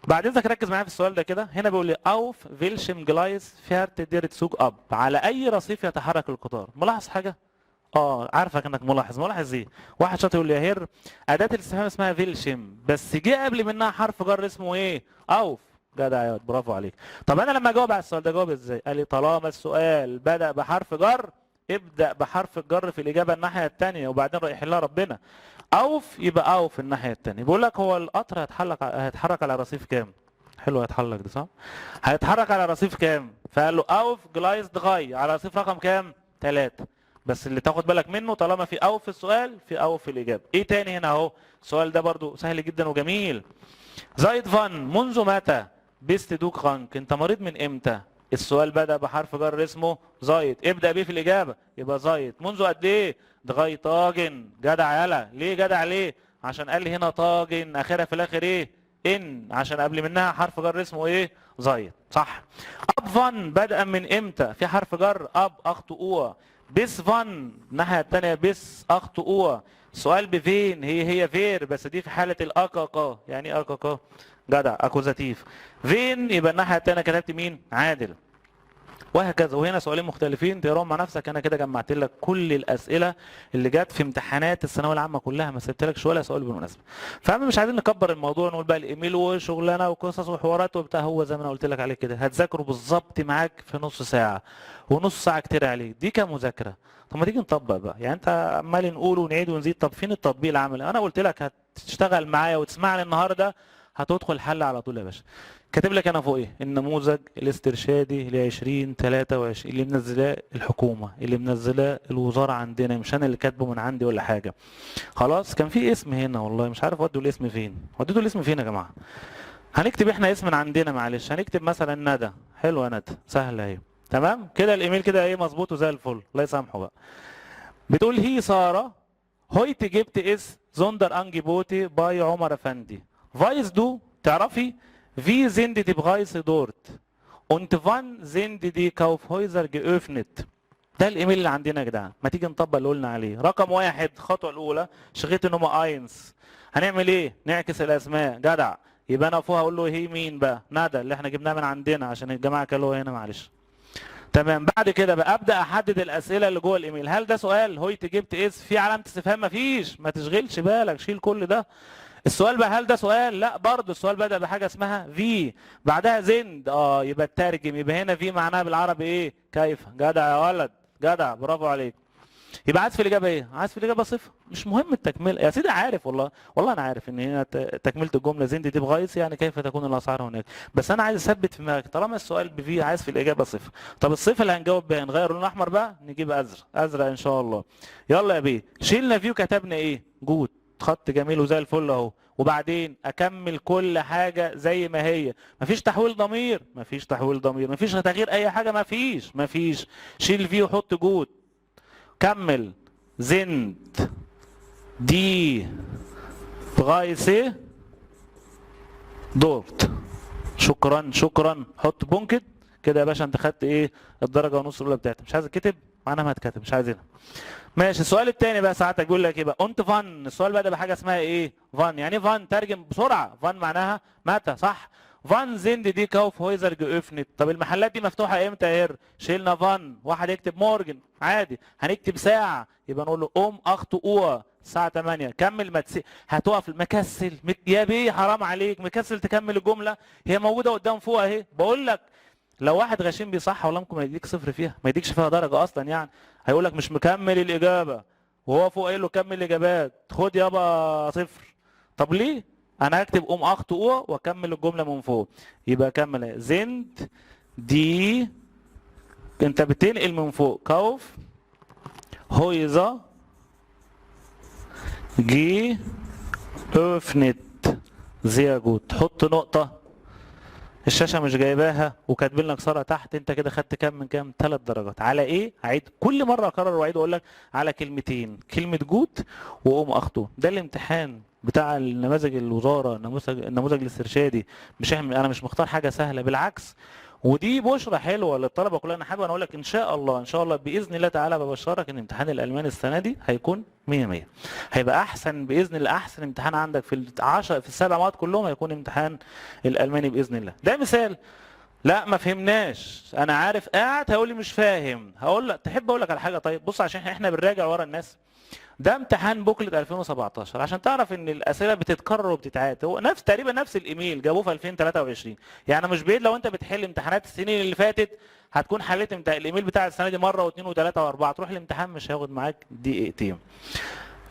بعد اذنك ركز معايا في السؤال ده كده. هنا بيقول لي auf welchem Gleis fährt der Zug ab؟ على اي رصيف يتحرك القطار؟ ملاحظ حاجة؟ اه، عارفك انك ملاحظ. ملاحظ ايه؟ واحد شاطر يقول لي يا Herr، اداه الاستفهام اسمها welchem، بس جه قبل منها حرف جر اسمه ايه؟ auf. جدع يا واد، برافو عليك. طب انا لما اجاوب على السؤال ده اجاوب ازاي؟ قال لي طالما السؤال بدا بحرف جر، ابدا بحرف الجر في الاجابة الناحية الثانية، وبعدين رايح يحلها ربنا. auf يبقى auf الناحية الثانية. بيقول لك هو القطر هيتحرك على رصيف كام؟ حلو هيتحرك ده صح؟ هيتحرك على رصيف كام؟ فقال له auf Gleis drei، على رصيف رقم كام؟ 3. بس اللي تاخد بالك منه طالما في auf في السؤال في auf في الاجابه. ايه تاني هنا اهو؟ السؤال ده برضو سهل جدا وجميل. seit wann، منذ متى، bist du krank؟ انت مريض من امتى؟ السؤال بدأ بحرف جر اسمه seit، ابدأ بيه في الإجابة، يبقى seit منذ قد ايه؟ drei Tagen. جدع يلا. ليه جدع ليه؟ عشان قال لي هنا Tagen اخرها في الاخر ايه؟ en، عشان قبل منها حرف جر اسمه ايه؟ seit، صح. ab wann، بدأ من امتى؟ في حرف جر ab acht Uhr. bis wann، الناحية التانية bis acht Uhr. سؤال ب wen، هي هي wer، بس دي في حالة ال AKK. يعني ايه AKK؟ جدع، Akkusativ. wen يبقى الناحية التانية كتبت مين؟ عادل. وهكذا. وهنا سؤالين مختلفين تقراهم مع نفسك. انا كده جمعت لك كل الاسئلة اللي جت في امتحانات الثانوية العامة كلها، ما سبتلكش ولا سؤال بالمناسبه. فاهم؟ مش عايزين نكبر الموضوع نقول بقى الايميل وشغلانه وقصص وحوارات وبتاع. هو زي ما انا قلت لك عليه كده، هتذاكره بالظبط معاك في نص ساعه، ونص ساعة كتير عليك دي كمذاكره. طب ما تيجي نطبق بقى، يعني انت عمال نقول ونعيد ونزيد، طب فين التطبيق العملي؟ انا قلت لك هتشتغل معايا وتسمعني النهارده هتدخل حل على طول يا باشا. كاتب لك انا فوق ايه؟ النموذج الاسترشادي ل 2023 اللي منزلاه الحكومه، اللي منزلاه الوزارة عندنا، مش انا اللي كاتبه من عندي ولا حاجه. خلاص، كان في اسم هنا والله مش عارف ودوا الاسم فين. وديتوا الاسم فين يا جماعة؟ هنكتب احنا اسم من عندنا، معلش، هنكتب مثلا ندى. حلوة ندى، سهلة اهي. تمام كده، الايميل كده ايه؟ مظبوط وزي الفل. الله يسامحه بقى. بتقول هي ساره، heute gibt es Sonderangebote bei عمر افندي. weißt du، تعرفي، wie sind die Preise dort und wann sind die Kaufhäuser geöffnet؟ ده الايميل اللي عندنا يا جدعان. ما تيجي نطبق اللي قلنا عليه. رقم واحد، الخطوة الاولى، Schritt Nummer eins، هنعمل ايه؟ نعكس الاسماء. جدع. يبقى انا فوق هقول له هي مين بقى؟ ندى اللي احنا جبناها من عندنا عشان الجماعة كلوها هنا، معلش. تمام. بعد كده بقى ابدا احدد الاسئلة اللي جوه الايميل. هل ده سؤال؟ heute gibt es، في علامة استفهام؟ مفيش، ما تشغلش بالك، شيل كل ده. السؤال بقى هل ده سؤال؟ لا برضه، السؤال بدأ بحاجة اسمها wie، بعدها sind، اه يبقى الترجم، يبقى هنا wie معناها بالعربي ايه؟ كيف. جدع يا ولد، جدع، برافو عليك. يبقى عايز في الاجابة ايه؟ عايز في الاجابة صفة، مش مهم التكملة يا سيدي. عارف والله، والله انا عارف ان هنا تكمله الجملة sind die Preise، يعني كيف تكون الاسعار هناك، بس انا عايز اثبت في دماغك طالما السؤال ب wie عايز في الاجابة صفة. طب الصفة اللي هنجاوب بيها نغير لون احمر بقى، نجيب ازرق، ازرق ان شاء الله. يلا يا بيه، شيلنا wie وكتبنا ايه؟ gut، خط جميل وزي الفل اهو. وبعدين اكمل كل حاجة زي ما هي، مفيش تحويل ضمير، مفيش تحويل ضمير، مفيش تغيير اي حاجة، مفيش مفيش. شيل wie وحط gut، كمل sind die Preise dort. شكرا شكرا، حط Punkt كده يا باشا. انت خدت ايه؟ الدرجة ونص الاولى بتاعتك. مش عايز الكتب معناها ما هتكتب، مش عايزينها. ماشي. السؤال الثاني بقى ساعتك بيقول لك ايه بقى؟ und wann. السؤال بقى ده بحاجة اسمها ايه؟ wann. يعني ايه wann؟ ترجم بسرعه، wann معناها متى، صح؟ wann sind die Kaufhäuser geöffnet؟ طب المحلات دي مفتوحة امتى يا Herr؟ شيلنا wann، واحد يكتب morgen عادي، هنكتب ساعة، يبقى نقول له um acht Uhr، الساعة 8. كمل، ما تسي... هتقف مكسل يا بيه حرام عليك، مكسل تكمل الجمله، هي موجودة قدام فوق اهي. بقول لك لو واحد غشيم بيصح والله ممكن ما يديك صفر فيها، ما يديكش فيها درجه اصلا، يعني هيقول لك مش مكمل الاجابة وهو فوق قايل له كمل الاجابات، خد يابا صفر. طب ليه؟ انا هكتب um acht Uhr واكمل الجملة من فوق، يبقى كمل sind die، انت بتنقل من فوق، Kaufhäuser geöffnet. sehr gut، تحط نقطة. الشاشة مش جايباها وكاتبين لك سارة تحت. انت كده خدت كام من كام؟ 3 درجات. على ايه؟ هعيد كل مرة اكرر واعيد واقول لك على كلمتين، كلمة gut و um acht Uhr. ده الامتحان بتاع النماذج الوزارة، النموذج الاسترشادي. مش انا مش مختار حاجة سهلة، بالعكس. ودي بشرى حلوة للطلبة كلها. انا حابب انا اقول لك ان شاء الله، ان شاء الله باذن الله تعالى، ببشرك ان امتحان الالماني السنة دي هيكون 100 100، هيبقى احسن باذن الله، احسن امتحان عندك في العشر في السبع مواد كلهم هيكون امتحان الالماني باذن الله. ده مثال. لا ما فهمناش، انا عارف قاعد هيقول لي مش فاهم، هقول لك تحب اقول لك على حاجه؟ طيب بص، عشان احنا بنراجع ورا الناس، ده امتحان booklet 2017 عشان تعرف ان الاسئلة بتتكرر وبتتعاد. هو نفس تقريبا نفس الايميل جابوه في 2023، يعني مش بعيد لو انت بتحل امتحانات السنين اللي فاتت هتكون حليت الايميل بتاع السنة دي مرة واثنين وثلاثة واربعه، تروح الامتحان مش هياخد معاك دقيقتين.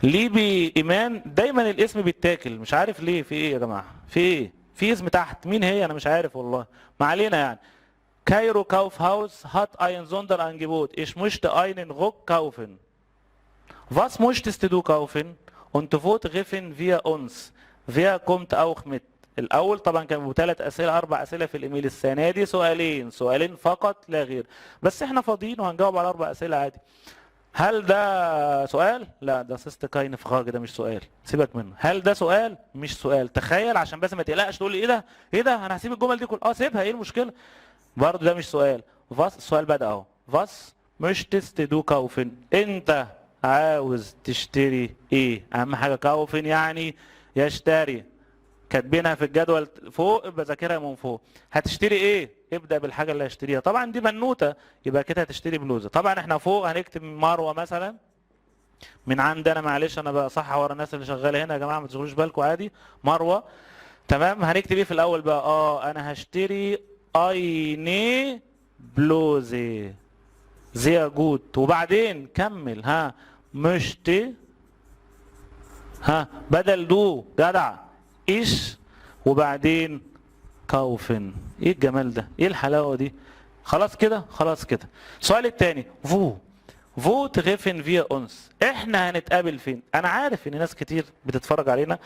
liebe ايمان، دايما الاسم بيتاكل مش عارف ليه، في ايه يا جماعة؟ في ايه؟ في اسم تحت، مين هي؟ انا مش عارف والله، ما علينا. يعني Kairo Kaufhaus hat ein Sonderangebot. Ich möchte einen Rock kaufen. Was möchtest du kaufen? Und wo treffen wir uns? Wer kommt auch mit? الأول طبعا كانوا 3 أسئلة 4 أسئلة في الإيميل، السنة دي سؤالين، سؤالين فقط لا غير، بس احنا فاضيين وهنجاوب على 4 أسئلة عادي. هل ده سؤال؟ لا، das ist keine Frage، ده مش سؤال، سيبك منه. هل ده سؤال؟ مش سؤال. تخيل، عشان بس ما تقلقش تقول لي ايه ده؟ ايه ده؟ انا هسيب الجمل دي كلها، اه سيبها، ايه المشكلة؟ برضه ده مش سؤال. was، السؤال بدأ اهو. was möchtest du kaufen؟ انت عاوز تشتري ايه؟ اهم حاجة kaufen يعني يشتري، كاتبينها في الجدول فوق، بذاكرها من فوق. هتشتري ايه؟ ابدأ بالحاجة اللي هشتريها. طبعا دي بنوتة، يبقى كده هتشتري بلوزة. طبعا احنا فوق هنكتب مروة مثلا من عندنا، معلش انا بقى صح ورا الناس اللي شغالة هنا يا جماعة، ما تشغلوش بالكم عادي. مروة، تمام. هنكتب ايه في الاول بقى؟ انا هشتري eine Bluse. sehr gut. وبعدين كمل، ها möchte، ها بدل du جدع ich، وبعدين kaufen. ايه الجمال ده؟ ايه الحلاوة دي؟ خلاص كده، خلاص كده. السؤال الثاني، wo treffen wir uns؟ احنا هنتقابل فين؟ انا عارف ان ناس كتير بتتفرج علينا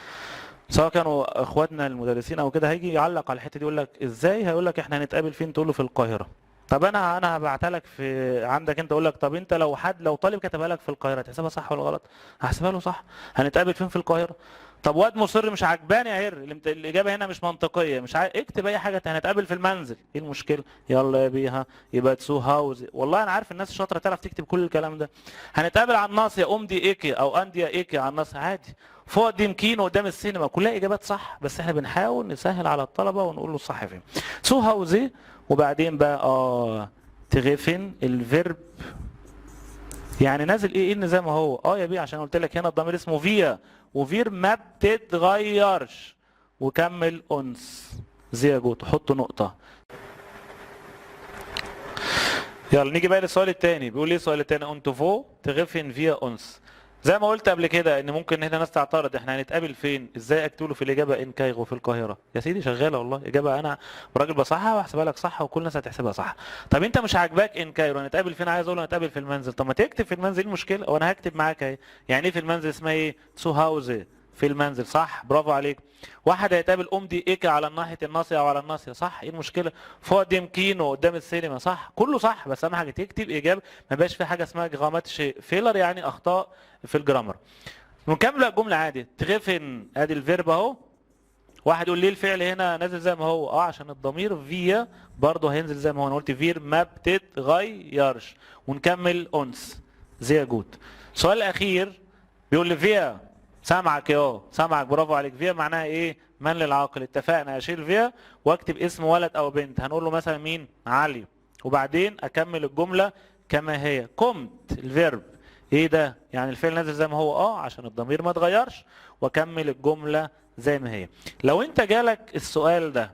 سواء كانوا اخواتنا المدرسين او كده، هيجي يعلق على الحتة دي يقول لك ازاي؟ هيقول لك احنا هنتقابل فين؟ تقول له في القاهره. طب انا هبعتها لك في عندك انت، اقول لك طب انت لو حد لو طالب كتبها لك في القاهرة تحسبها صح ولا غلط؟ هحسبها له صح. هنتقابل فين؟ في القاهره. طب واد مصر مش عجباني يا Herr، الاجابة هنا مش منطقيه، مش عارف، اكتب اي حاجه، هنتقابل في المنزل، ايه المشكله؟ يلا يا بيها، يبقى zu Hause. والله انا عارف الناس الشاطره تعرف تكتب كل الكلام ده. هنتقابل على الناصية، um die Ecke او an der Ecke، على الناصية عادي، vor dem Kino قدام السينما، كلها اجابات صح، بس احنا بنحاول نسهل على الطلبة ونقول له الصح فين. zu Hause. وبعدين بقى treffen ال Verb، يعني نازل ايه؟ en زي ما هو. يا بيه عشان قلت لك هنا الضمير اسمه wir، و wir ما بتتغيرش. وكمل uns. sehr gut، حط نقطة. يلا نيجي بقى للسؤال الثاني. بيقول ايه السؤال الثاني؟ und wo treffen wir uns. زي ما قلت قبل كده ان ممكن هنا ناس تعترض، احنا هنتقابل فين؟ ازاي اكتب له في الاجابة in Cairo في القاهره؟ يا سيدي شغالة والله اجابه، انا راجل بصحها واحسبها لك صح وكل الناس هتحسبها صح. طب انت مش عاجباك in Cairo، هنتقابل فين؟ عايز اقول هنتقابل في المنزل. طب ما تكتب في المنزل، ايه المشكله؟ وانا هكتب معاك اهي. يعني ايه في المنزل؟ اسمها ايه؟ zu Hause، في المنزل، صح، برافو عليك. واحد هيتقابل um die Ecke على ناحية الناصية او على الناصيه، صح، ايه المشكله؟ vor dem Kino قدام السينما، صح، كله صح. بس اهم حاجة تكتب اجابه، ما بقاش في حاجة اسمها grammatische Fehler، يعني اخطاء في ال grammar. نكمل الجملة عادي. treffen ادي ال Verb اهو. واحد يقول ليه الفعل هنا نازل زي ما هو؟ عشان الضمير wir برضه هينزل زي ما هو. انا قلت wir ما بتتغيرش. ونكمل uns. sehr gut. السؤال الاخير بيقول لي wer. سامعك يا سامعك، برافو عليك. wer معناها ايه؟ من للعاقل. اتفقنا اشيل wer واكتب اسم ولد او بنت. هنقول له مثلا مين؟ علي. وبعدين اكمل الجملة كما هي. kommt ال Verb، ايه ده؟ يعني الفعل نازل زي ما هو، عشان الضمير ما اتغيرش، واكمل الجملة زي ما هي. لو انت جالك السؤال ده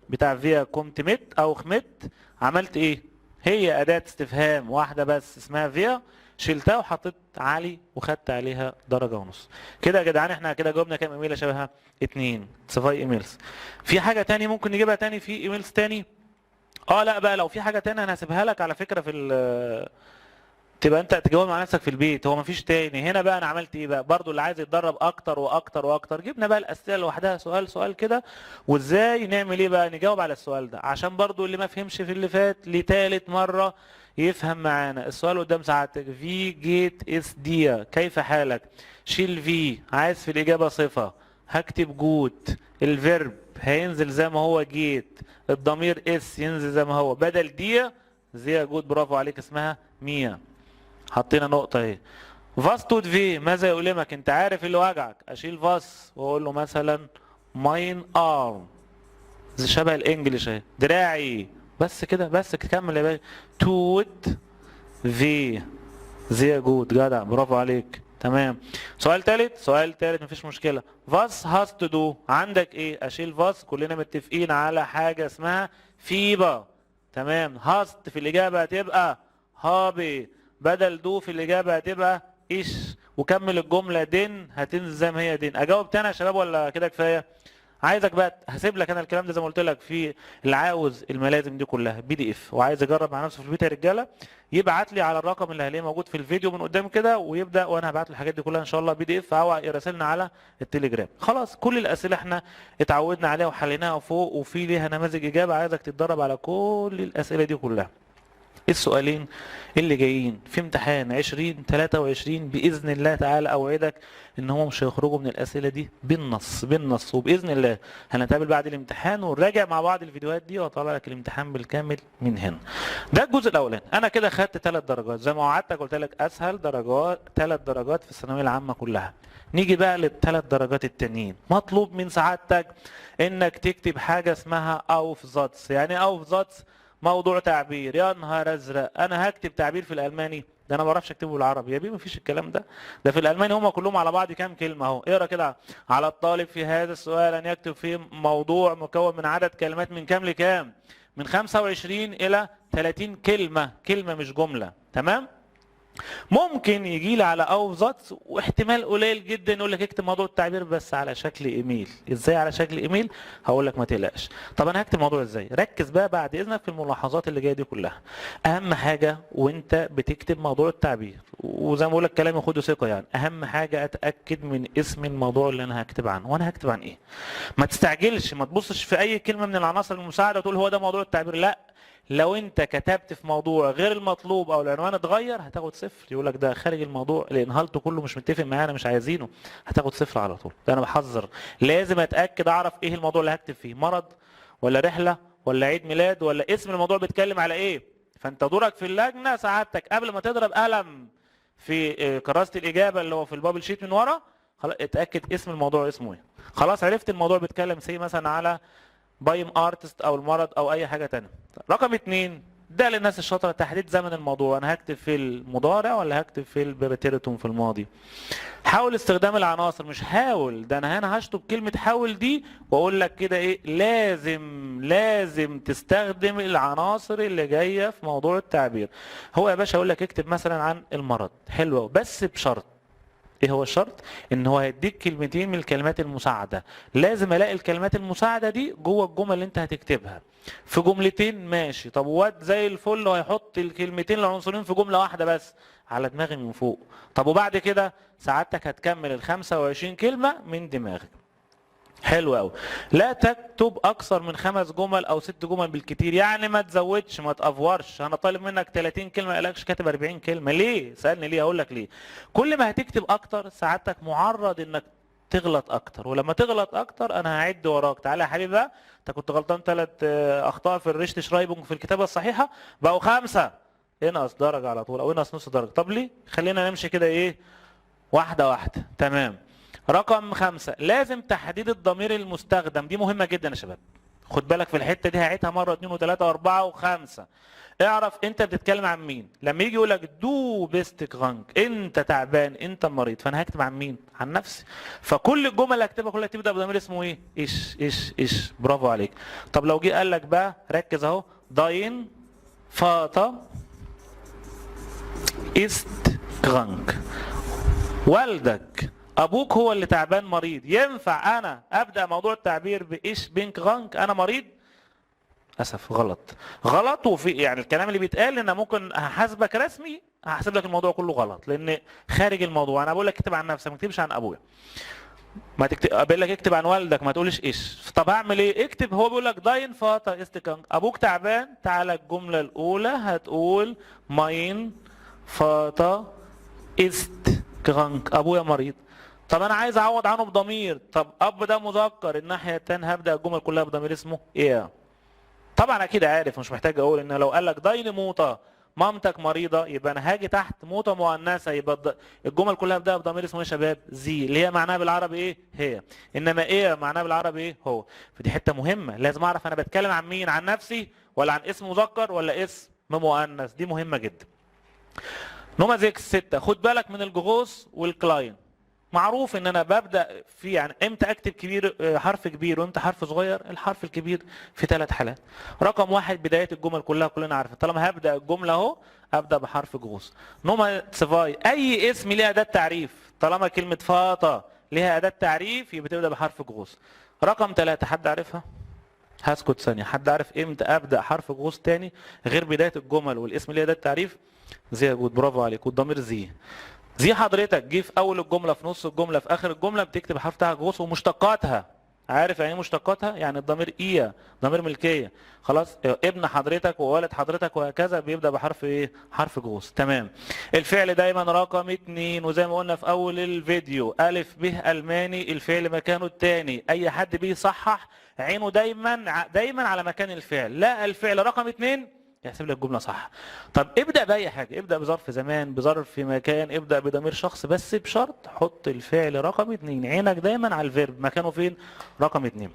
بتاع wer kommt mit او mit، عملت ايه؟ هي اداه استفهام واحدة بس اسمها wer، شلتها وحطيت علي وخدت عليها درجه ونص. كده يا جدعان احنا كده جاوبنا كام ايميل يا شباب؟ اتنين، zwei E-Mails. في حاجة تاني ممكن نجيبها تاني؟ في E-Mails تاني؟ لا بقى، لو في حاجة تانية انا هسيبها لك على فكرة في تبقى انت تجاوب مع نفسك في البيت. هو مفيش تاني. هنا بقى انا عملت ايه بقى؟ برضو اللي عايز يتدرب اكتر واكتر واكتر، جبنا بقى الاسئلة لوحدها سؤال سؤال كده، وازاي نعمل ايه بقى نجاوب على السؤال ده، عشان برضو اللي ما فهمش في اللي فات لتالت مرة يفهم معانا. السؤال قدام سعادتك: wie geht es dir؟ كيف حالك؟ شيل wie، عايز في الاجابة صفه، هكتب gut. ال Verb هينزل زي ما هو geht، الضمير es ينزل زي ما هو، بدل dir، sehr gut، برافو عليك، اسمها mir. حطينا نقطة اهي. was tut weh؟ ماذا يؤلمك؟ انت عارف اللي وجعك. اشيل was واقول له مثلا mein Arm، شبه ال English اهي، دراعي. بس كده، بس كمل يا باشا. tut weh، sehr gut، جدع، برافو عليك، تمام. سؤال ثالث، سؤال ثالث، مفيش مشكلة. was hast du؟ عندك ايه؟ اشيل was، كلنا متفقين على حاجة اسمها Fieber، تمام. hast في الإجابة هتبقى habe، بدل du في الإجابة هتبقى ich، وكمل الجملة den هتنزل زي ما هي den. أجاوب تاني يا شباب ولا كده كفاية؟ عايزك بقى، هسيب لك انا الكلام ده زي ما قلت لك، في اللي عاوز الملازم دي كلها PDF وعايز يجرب مع نفسه في البيت يا رجاله، يبعت لي على الرقم اللي هلاقيه موجود في الفيديو من قدام كده ويبدا، وانا هبعت له الحاجات دي كلها ان شاء الله PDF، او يراسلنا على التليجرام. خلاص، كل الاسئلة احنا اتعودنا عليها وحليناها فوق وفي ليها نماذج اجابه. عايزك تتدرب على كل الاسئلة دي كلها. السؤالين اللي جايين في امتحان 2023 بإذن الله تعالى أوعدك إن هم مش هيخرجوا من الأسئلة دي بالنص بالنص، وبإذن الله هنتقابل بعد الامتحان ونراجع مع بعض الفيديوهات دي وأطلع لك الامتحان بالكامل من هنا. ده الجزء الأولاني. أنا كده خدت 3 درجات زي ما وعدتك، قلت لك أسهل درجات 3 درجات في الثانوية العامة كلها. نيجي بقى للثلاث درجات التانيين. مطلوب من سعادتك انك تكتب حاجة اسمها Aufsatz. يعني Aufsatz موضوع تعبير. يا نهار ازرق، انا هكتب تعبير في الالماني؟ ده انا ما بعرفش اكتبه بالعربي يا بيه. مفيش الكلام ده، ده في الالماني هم كلهم على بعض كام كلمة اهو. اقرا كده: على الطالب في هذا السؤال ان يكتب فيه موضوع مكون من عدد كلمات من كام لكام؟ من 25 الى 30 كلمه، كلمة مش جمله، تمام؟ ممكن يجي لي على Aufsatz، واحتمال قليل جدا يقول لك اكتب موضوع التعبير بس على شكل ايميل. ازاي على شكل ايميل؟ هقول لك ما تقلقش. طب انا هكتب موضوع ازاي؟ ركز بقى بعد اذنك في الملاحظات اللي جاية دي كلها. اهم حاجة وانت بتكتب موضوع التعبير، وزي ما بقول لك كلامي خده ثقه، يعني اهم حاجة اتاكد من اسم الموضوع اللي انا هكتب عنه وانا هكتب عن ايه. ما تستعجلش، ما تبصش في اي كلمة من العناصر المساعدة وتقول هو ده موضوع التعبير، لا. لو انت كتبت في موضوع غير المطلوب او العنوان اتغير هتاخد صفر. يقول لك ده خارج الموضوع، ال Inhalt كله مش متفق معانا، مش عايزينه، هتاخد صفر على طول. ده انا بحذر. لازم اتاكد، اعرف ايه الموضوع اللي هكتب فيه، مرض ولا رحله ولا عيد ميلاد ولا اسم الموضوع بيتكلم على ايه. فانت دورك في اللجنة سعادتك قبل ما تضرب قلم في كراسة الاجابة اللي هو في ال bubble sheet من ورا، خلاص اتاكد اسم الموضوع اسمه ايه. خلاص عرفت الموضوع بيتكلم say مثلا على beim Arzt او المرض او اي حاجة تانية. رقم 2 ده للناس الشاطره، تحديد زمن الموضوع، انا هكتب في المضارع ولا هكتب في ال Präteritum في الماضي. حاول استخدام العناصر، مش حاول، ده انا هنا هشطب كلمة حاول دي واقول لك كده ايه، لازم تستخدم العناصر اللي جاية في موضوع التعبير. هو يا باشا يقول لك اكتب مثلا عن المرض، حلو، بس بشرط. ايه هو الشرط؟ ان هو هيديك كلمتين من الكلمات المساعدة، لازم الاقي الكلمات المساعدة دي جوه الجمل اللي انت هتكتبها. في جملتين ماشي، طب واد زي الفل وهيحط الكلمتين العنصرين في جملة واحدة بس، على دماغي من فوق. طب وبعد كده سعادتك هتكمل ال 25 كلمة من دماغك. حلو قوي. لا تكتب اكثر من 5 جمل او 6 جمل بالكتير، يعني ما تزودش ما تافورش. انا طالب منك 30 كلمة، قالكش كاتب 40 كلمة، ليه؟ سالني ليه؟ اقول لك ليه. كل ما هتكتب اكتر سعادتك معرض انك تغلط اكتر، ولما تغلط اكتر انا هعد وراك. تعالى يا حبيبي بقى، انت كنت غلطان 3 اخطاء في ال Rechtschreibung في الكتابة الصحيحة، بقوا 5، انقص درجه على طول او انقص نص درجه. طب ليه؟ خلينا نمشي كده ايه، واحدة واحدة. تمام. رقم 5، لازم تحديد الضمير المستخدم، دي مهمة جدا يا شباب، خد بالك في الحتة دي، هعيدها مرة 2 و3 و4 و5. اعرف انت بتتكلم عن مين. لما يجي يقول لك du bist krank، انت تعبان، انت مريض، فانا هكتب عن مين؟ عن نفسي. فكل الجمل اللي هكتبها كلها تبدا بضمير اسمه ايه؟ ich ich ich. برافو عليك. طب لو جه قال لك بقى، ركز اهو، dein Vater ist krank، والدك ابوك هو اللي تعبان مريض، ينفع انا ابدا موضوع التعبير ب ich bin krank، انا مريض؟ اسف، غلط غلط. وفي يعني الكلام اللي بيتقال ان ممكن هحاسبك رسمي، هحسب لك الموضوع كله غلط لان خارج الموضوع. انا بقول لك اكتب عن نفسك، ما تكتبش عن ابويا، ما تكتب، بقول لك اكتب عن والدك، ما تقولش ich. طب اعمل ايه؟ اكتب، هو بيقول لك dein Vater ist krank، ابوك تعبان، تعالى الجملة الاولى هتقول mein Vater ist krank، ابويا مريض. طب انا عايز اعوض عنه بضمير، طب اب ده مذكر، الناحية الثانية هبدا الجمل كلها بضمير اسمه er. طبعا اكيد عارف، مش محتاج اقول ان لو قال لك deine Mutter، مامتك مريضه، يبقى انا هاجي تحت Mutter مؤنثة، يبقى الجمل كلها بدأ بضمير اسمه ايه يا شباب؟ sie، اللي هي معناها بالعربي ايه؟ هي. انما er معناها بالعربي ايه؟ هو. فدي حتة مهمة، لازم اعرف انا بتكلم عن مين، عن نفسي ولا عن اسم مذكر ولا اسم مؤنث، دي مهمة جدا. Nummer 6، 6، خد بالك من ال groß وال klein. معروف ان انا ببدا في يعني امتى اكتب كبير، حرف كبير، وامتى حرف صغير. الحرف الكبير في 3 حالات. رقم 1 بداية الجمل كلها، كلنا عارفين، طالما هبدا الجملة اهو ابدا بحرف groß. Nummer zwei، اي اسم ليه اداه تعريف، طالما كلمة Vater ليها اداه تعريف يبقى تبدا بحرف groß. رقم 3، حد عارفها؟ هسكت ثانية. حد عارف امتى ابدا حرف groß تاني غير بداية الجمل والاسم ليه اداه تعريف؟ sehr gut، برافو عليك. والضمير Sie. Sie حضرتك جه في اول الجملة، في نص الجملة، في اخر الجملة، بتكتب حرف بتاعها groß ومشتقاتها. عارف يعني ايه مشتقاتها؟ يعني الضمير ihr، ضمير ملكية، خلاص، ابن حضرتك وولد حضرتك وهكذا، بيبدا بحرف ايه؟ حرف groß. تمام. الفعل دايما رقم 2، وزي ما قلنا في اول الفيديو، الف ب الماني، الفعل مكانه الثاني. اي حد بيصحح عينه دايما دايما على مكان الفعل، لا الفعل رقم 2 يحسب لك الجملة صح. طب ابدا باي حاجة، ابدا بظرف زمان، بظرف مكان، ابدا بضمير شخص، بس بشرط حط الفعل رقم 2، عينك دايما على ال Verb مكانه فين؟ رقم 2.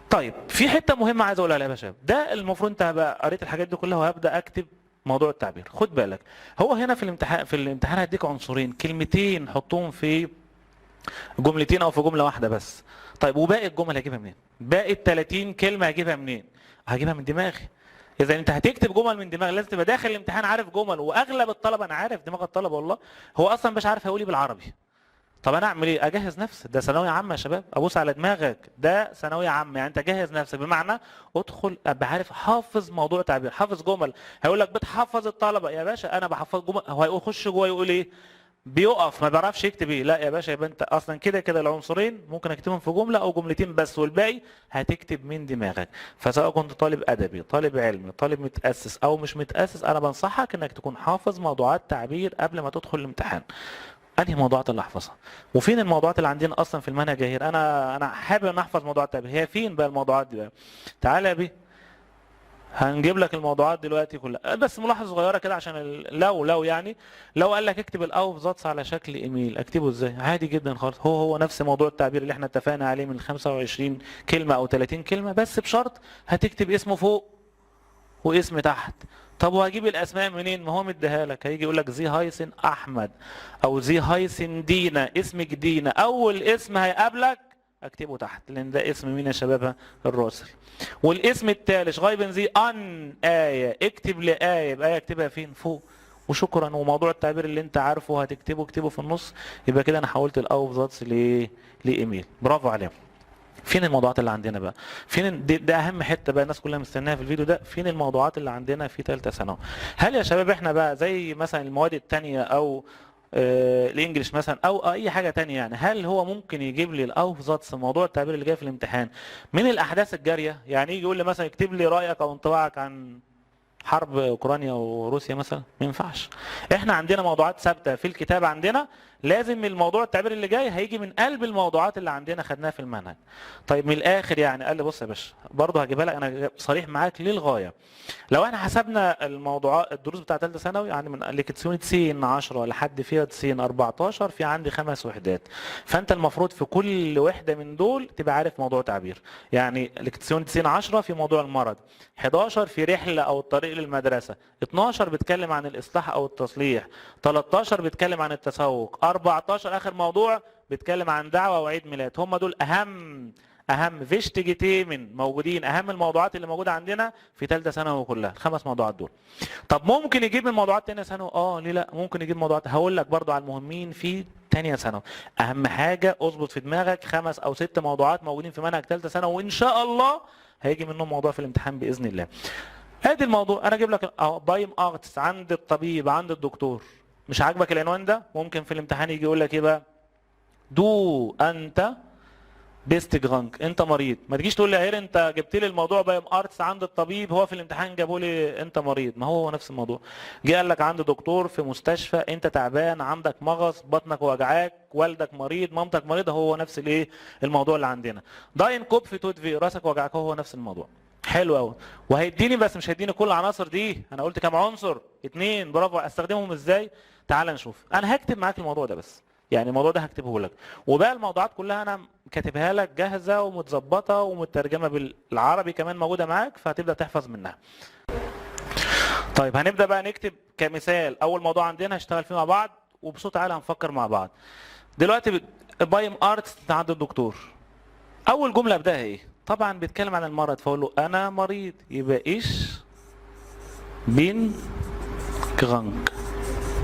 طيب في حتة مهمة عايز اقولها يا شباب، ده المفروض انت بقى قريت الحاجات دي كلها وهبدا اكتب موضوع التعبير. خد بالك، هو هنا في الامتحان هديك عنصرين، كلمتين حطهم في جملتين او في جملة واحدة بس. طيب وباقي الجمل هجيبها منين؟ باقي ال 30 كلمة هجيبها منين؟ هجيبها من دماغي. اذا انت هتكتب جمل من دماغك، لازم تبقى داخل الامتحان عارف جمل. واغلب الطلبة، انا عارف دماغ الطلبة والله، هو اصلا مش عارف هيقول ايه بالعربي. طب انا اعمل ايه؟ اجهز نفسي، ده ثانوية عامة يا شباب، ابوس على دماغك، ده ثانوية عامة، يعني انت جهز نفسك، بمعنى ادخل ابقى عارف، حافظ موضوع تعبير، حافظ جمل. هيقول لك بتحفظ الطلبة، يا باشا انا بحفظ جمل. هو هيخش جوه يقول ايه؟ بيقف ما بيعرفش يكتب ايه. لا يا باشا، يبقى انت اصلا كده كده العنصرين ممكن اكتبهم في جملة او جملتين بس، والباقي هتكتب من دماغك. فسواء كنت طالب ادبي، طالب علمي، طالب متاسس او مش متاسس، انا بنصحك انك تكون حافظ موضوعات تعبير قبل ما تدخل الامتحان. انهي موضوعات اللي احفظها؟ وفين الموضوعات اللي عندنا اصلا في المنهج يا Herr؟ انا حابب ان احفظ موضوعات التعبير، هي فين بقى الموضوعات دي بقى؟ تعالى يا بيه، هنجيب لك الموضوعات دلوقتي كلها. بس ملاحظة صغيرة كده عشان لو يعني لو قال لك اكتب ال Aufsatz على شكل ايميل، اكتبه ازاي؟ عادي جدا خالص، هو هو نفس موضوع التعبير اللي احنا اتفقنا عليه من 25 كلمة او 30 كلمه، بس بشرط هتكتب اسمه فوق واسم تحت. طب وهجيب الاسماء منين؟ ما هو مديها لك، هيجي يقول لك Sie heißen احمد او Sie heißen دينا، اسمك دينا، اول اسم هيقابلك اكتبه تحت لان ده اسم مين يا شباب؟ الراسل. والاسم الثالث schreiben Sie an آية، اكتب لآية، يبقى آية اكتبها فين؟ فوق. وشكرا. وموضوع التعبير اللي انت عارفه هتكتبه اكتبه في النص. يبقى كده انا حولت ال Aufsatz لايميل. برافو عليهم. فين الموضوعات اللي عندنا بقى؟ فين ده اهم حتة بقى الناس كلها مستناها في الفيديو ده. فين الموضوعات اللي عندنا في ثالثة ثانوي؟ هل يا شباب احنا بقى زي مثلا المواد الثانية او ال English مثلا او اي حاجة تانية، يعني هل هو ممكن يجيب لي ال Aufsatz موضوع التعبير اللي جاي في الامتحان من الاحداث الجاريه؟ يعني يجي يقول لي مثلا اكتب لي رايك او انطباعك عن حرب اوكرانيا وروسيا مثلا؟ ما ينفعش. احنا عندنا موضوعات ثابتة في الكتاب عندنا، لازم الموضوع التعبير اللي جاي هيجي من قلب الموضوعات اللي عندنا خدناها في المنهج. طيب من الاخر يعني قال لي بص يا باشا، برضه هجيبها لك، انا صريح معاك للغايه. لو احنا حسبنا الموضوعات الدروس بتاع ثالثة ثانوي يعني من Lektion zehn 10 لحد vierzehn 14 في عندي خمس وحدات، فانت المفروض في كل وحده من دول تبقى عارف موضوع تعبير. يعني Lektion zehn 10 في موضوع المرض، 11 في رحله او الطريق للمدرسه، 12 بيتكلم عن الاصلاح او التصليح، 13 بيتكلم عن التسوق، 14 اخر موضوع بيتكلم عن دعوه وعيد ميلاد. هم دول اهم wichtige Themen موجودين، اهم الموضوعات اللي موجودة عندنا في ثالثة ثانوي كلها، الخمس موضوعات دول. طب ممكن يجيب من موضوعات ثانية ثانوي؟ اه ليه لا، ممكن يجيب موضوعات. هقول لك برضو على المهمين في ثانية ثانوي. اهم حاجة اظبط في دماغك خمس او ست موضوعات موجودين في منهج ثالثة ثانوي، وان شاء الله هيجي منهم موضوع في الامتحان باذن الله. ادي الموضوع، انا اجيب لك اهو beim Arzt عند الطبيب، عند الدكتور. مش عاجبك العنوان ده؟ ممكن في الامتحان يجي يقول لك ايه بقى؟ du انت bist krank، انت مريض. ما تجيش تقول لي يا Herr انت جبت لي الموضوع beim Arzt عند الطبيب، هو في الامتحان جابوا لي انت مريض. ما هو نفس الموضوع. جه قال لك عند دكتور في مستشفى، انت تعبان، عندك مغص، بطنك وجعاك، والدك مريض، مامتك مريضه، هو نفس الايه الموضوع اللي عندنا. dein Kopf tut weh، راسك وجعك، هو نفس الموضوع. حلو قوي. وهيديني بس مش هيديني كل العناصر دي. انا قلت كام عنصر؟ اتنين. برافو. استخدمهم ازاي؟ تعال نشوف. انا هكتب معاك الموضوع ده بس، يعني الموضوع ده هكتبه لك، وباقي الموضوعات كلها انا كاتبها لك جاهزة ومتظبطه ومترجمه بالعربي كمان موجودة معاك، فهتبدا تحفظ منها. طيب هنبدا بقى نكتب كمثال اول موضوع عندنا هنشتغل فيه مع بعض، وبصوت عالي هنفكر مع بعض. دلوقتي beim Arzt عند الدكتور، اول جملة ابداها ايه؟ طبعا بيتكلم عن المرض، فاقول له انا مريض، يبقى ich bin krank،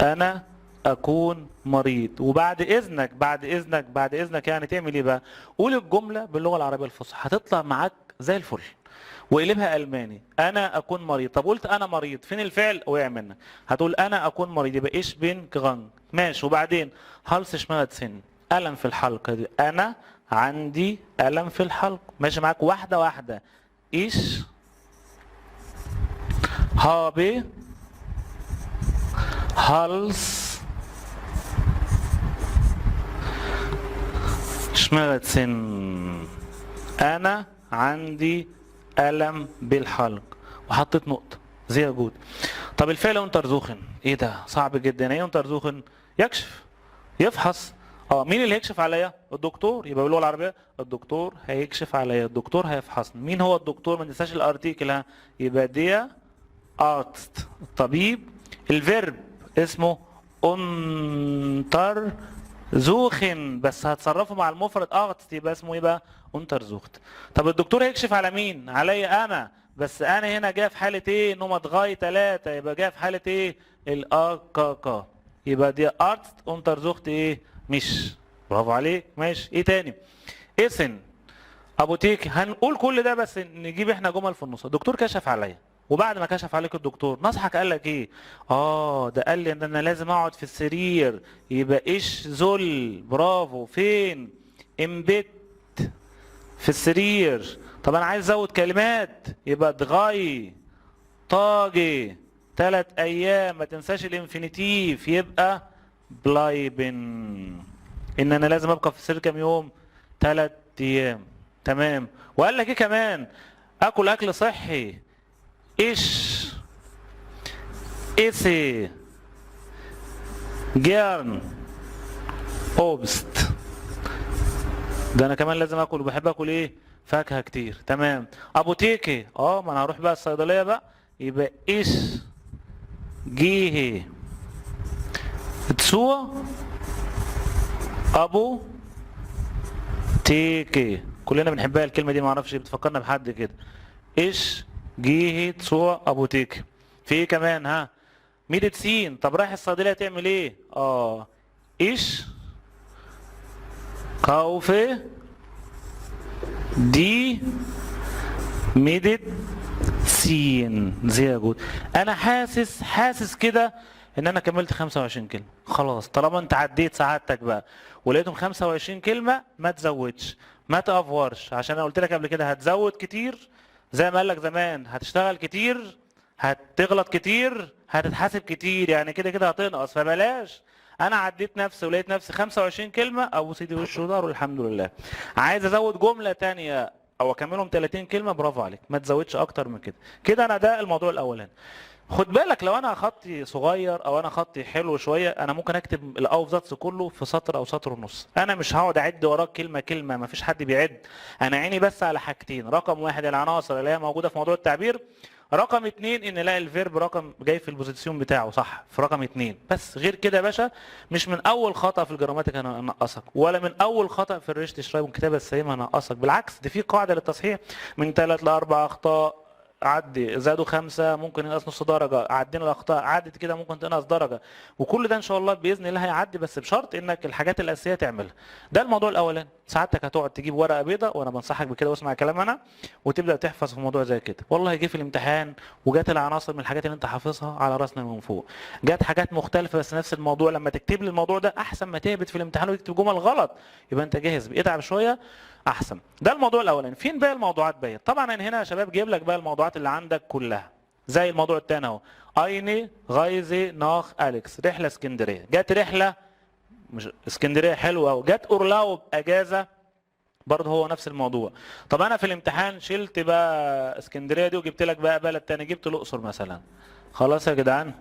انا اكون مريض. وبعد اذنك بعد اذنك بعد اذنك يعني تعمل ايه بقى؟ قول الجملة باللغة العربية الفصحى هتطلع معاك زي الفل، وقلبها الماني، انا اكون مريض. طب قلت انا مريض، فين الفعل؟ وقع منك. هتقول انا اكون مريض، يبقى ich bin krank. ماشي. وبعدين Halsschmerzen، الم في الحلق دي، انا عندي الم في الحلق. ماشي معاك واحدة واحده. ich habe Halsschmerzen، انا عندي الم بالحلق، وحطيت نقطه. sehr gut. طب الفعل untersuchen، ايه ده؟ صعب جدا. ايه untersuchen؟ يكشف، يفحص. مين اللي هيكشف عليا؟ الدكتور. يبقى باللغة العربية الدكتور هيكشف عليا، الدكتور هيفحصني. مين هو الدكتور؟ ما تنساش ال Artikel ها، يبقى der Arzt الطبيب. ال Verb اسمه untersuchen، بس هتصرفه مع المفرد Arzt، يبقى اسمه ايه بقى؟ untersucht. طب الدكتور هيكشف على مين؟ عليا انا، بس انا هنا جاي في حاله ايه؟ Nummer drei 3، يبقى جاي في حاله ايه؟ ال AKK، يبقى der Arzt untersucht ايه؟ mich. برافو عليك. ماشي. ايه تاني؟ essen Apotheke. هنقول كل ده بس نجيب احنا جمل في النص. الدكتور كشف عليا، وبعد ما كشف عليك الدكتور نصحك قال لك ايه؟ ده قال لي ان انا لازم اقعد في السرير، يبقى ich soll. برافو. فين؟ im Bett، في السرير. طب انا عايز ازود كلمات، يبقى drei Tage 3 ايام، ما تنساش ال Infinitiv، يبقى bleiben، ان انا لازم ابقى في السرير كام يوم؟ 3 ايام. تمام. وقال لك ايه كمان؟ اكل اكل صحي. ich esse gern Obst، ده انا كمان لازم اكل، وبحب اكل ايه؟ فاكهة كتير. تمام. Apotheke، ما انا هروح بقى الصيدلية بقى، يبقى يبقى ich gehe zur Apotheke. كلنا بنحبها الكلمة دي، معرفش بتفكرنا بحد كده. ich gehe zur Apotheke. في ايه كمان؟ ها، Medizin. طب رايح الصيدلية تعمل ايه؟ Ich kaufe die Medizin. sehr gut. انا حاسس كده ان انا كملت 25 كلمة. خلاص، طالما انت عديت سعادتك بقى ولقيتهم 25 كلمة، ما تزودش، ما تافورش، عشان انا قلت لك قبل كده هتزود كتير زي ما قال لك زمان، هتشتغل كتير، هتغلط كتير، هتتحاسب كتير، يعني كده كده هتنقص، فبلاش. انا عديت نفسي ولقيت نفسي 25 كلمه، ابو سيدي وشه ودار والحمد لله. عايز ازود جملة تانية او اكملهم 30 كلمه، برافو عليك، ما تزودش اكتر من كده. كده انا ده الموضوع الاولاني. خد بالك، لو انا خطي صغير او انا خطي حلو شويه، انا ممكن اكتب ال Aufsatz كله في سطر او سطر ونص. انا مش هقعد اعد وراك كلمة كلمه، ما فيش حد بيعد. انا عيني بس على حاجتين: رقم واحد العناصر اللي هي موجودة في موضوع التعبير، رقم اتنين ان الاقي ال Verb رقم جاي في ال Position بتاعه صح في رقم اتنين بس. غير كده يا باشا، مش من اول خطا في ال Grammatik انا انقصك، ولا من اول خطا في ال Rechtschreibung الكتابة السليمة انقصك. بالعكس، دي في قاعدة للتصحيح: من ثلاث لاربع اخطاء عدي، زادوا خمسة ممكن ينقص نص درجة، عدينا الأخطاء عدت كده ممكن تنقص درجة. وكل ده إن شاء الله بإذن الله هيعدي، بس بشرط إنك الحاجات الأساسية تعملها. ده الموضوع الأولاني. ساعتك هتقعد تجيب ورقة بيضاء، وأنا بنصحك بكده واسمع كلام أنا، وتبدأ تحفظ في موضوع زي كده. والله جه في الامتحان وجات العناصر من الحاجات اللي أنت حافظها، على راسنا من فوق. جات حاجات مختلفة بس نفس الموضوع، لما تكتب لي الموضوع ده أحسن ما تهبط في الامتحان وتكتب جمل غلط. يبقى أنت جاهز، اتعب شوية احسن. ده الموضوع الاولاني. فين بقى الموضوعات بقى؟ طبعا انا هنا يا شباب جايب لك بقى الموضوعات اللي عندك كلها، زي الموضوع الثاني اهو، eine Reise nach اليكس، رحله اسكندريه. جت رحله مش اسكندرية حلوة، وجت Urlaub اجازه، برضه هو نفس الموضوع. طب انا في الامتحان شلت بقى اسكندرية دي وجبت لك بقى بلد تاني، جبت الاقصر مثلا. خلاص يا جدعان،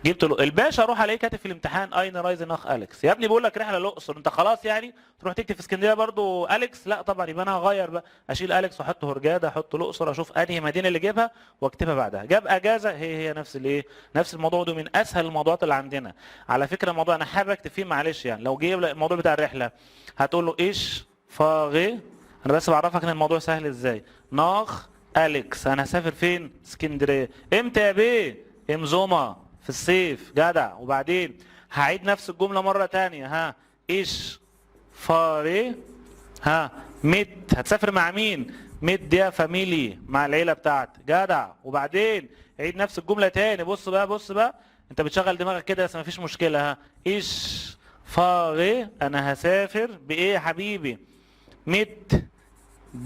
جبت له الباشا، اروح الاقيه كاتب في الامتحان eine Reise nach اليكس. يا ابني بيقول لك رحله الاقصر، انت خلاص يعني تروح تكتب في اسكندرية برضو اليكس؟ لا طبعا، يبقى انا هغير بقى، اشيل اليكس واحط هرجاده، احط الاقصر، اشوف انهي مدينة اللي جابها واكتبها بعدها. جاب اجازه، هي هي نفس الايه، نفس الموضوع. ده من اسهل الموضوعات اللي عندنا على فكره. الموضوع انا حابب اكتب فيه، معلش يعني، لو جه الموضوع بتاع الرحلة هتقول له ich fahre، انا بس بعرفك ان الموضوع سهل ازاي، nach اليكس، انا هسافر فين؟ اسكندريه. امتى يا بيه؟ im Sommer، في الصيف. جدع. وبعدين هعيد نفس الجملة مرة تانية. ها، ich fahre، ها، mit، هتسافر مع مين؟ mit der Familie، مع العيلة بتاعتي. جدع. وبعدين عيد نفس الجملة تاني. بص بقى، بص بقى، انت بتشغل دماغك كده بس مفيش مشكله. ها، ich fahre، انا هسافر بايه يا حبيبي؟ mit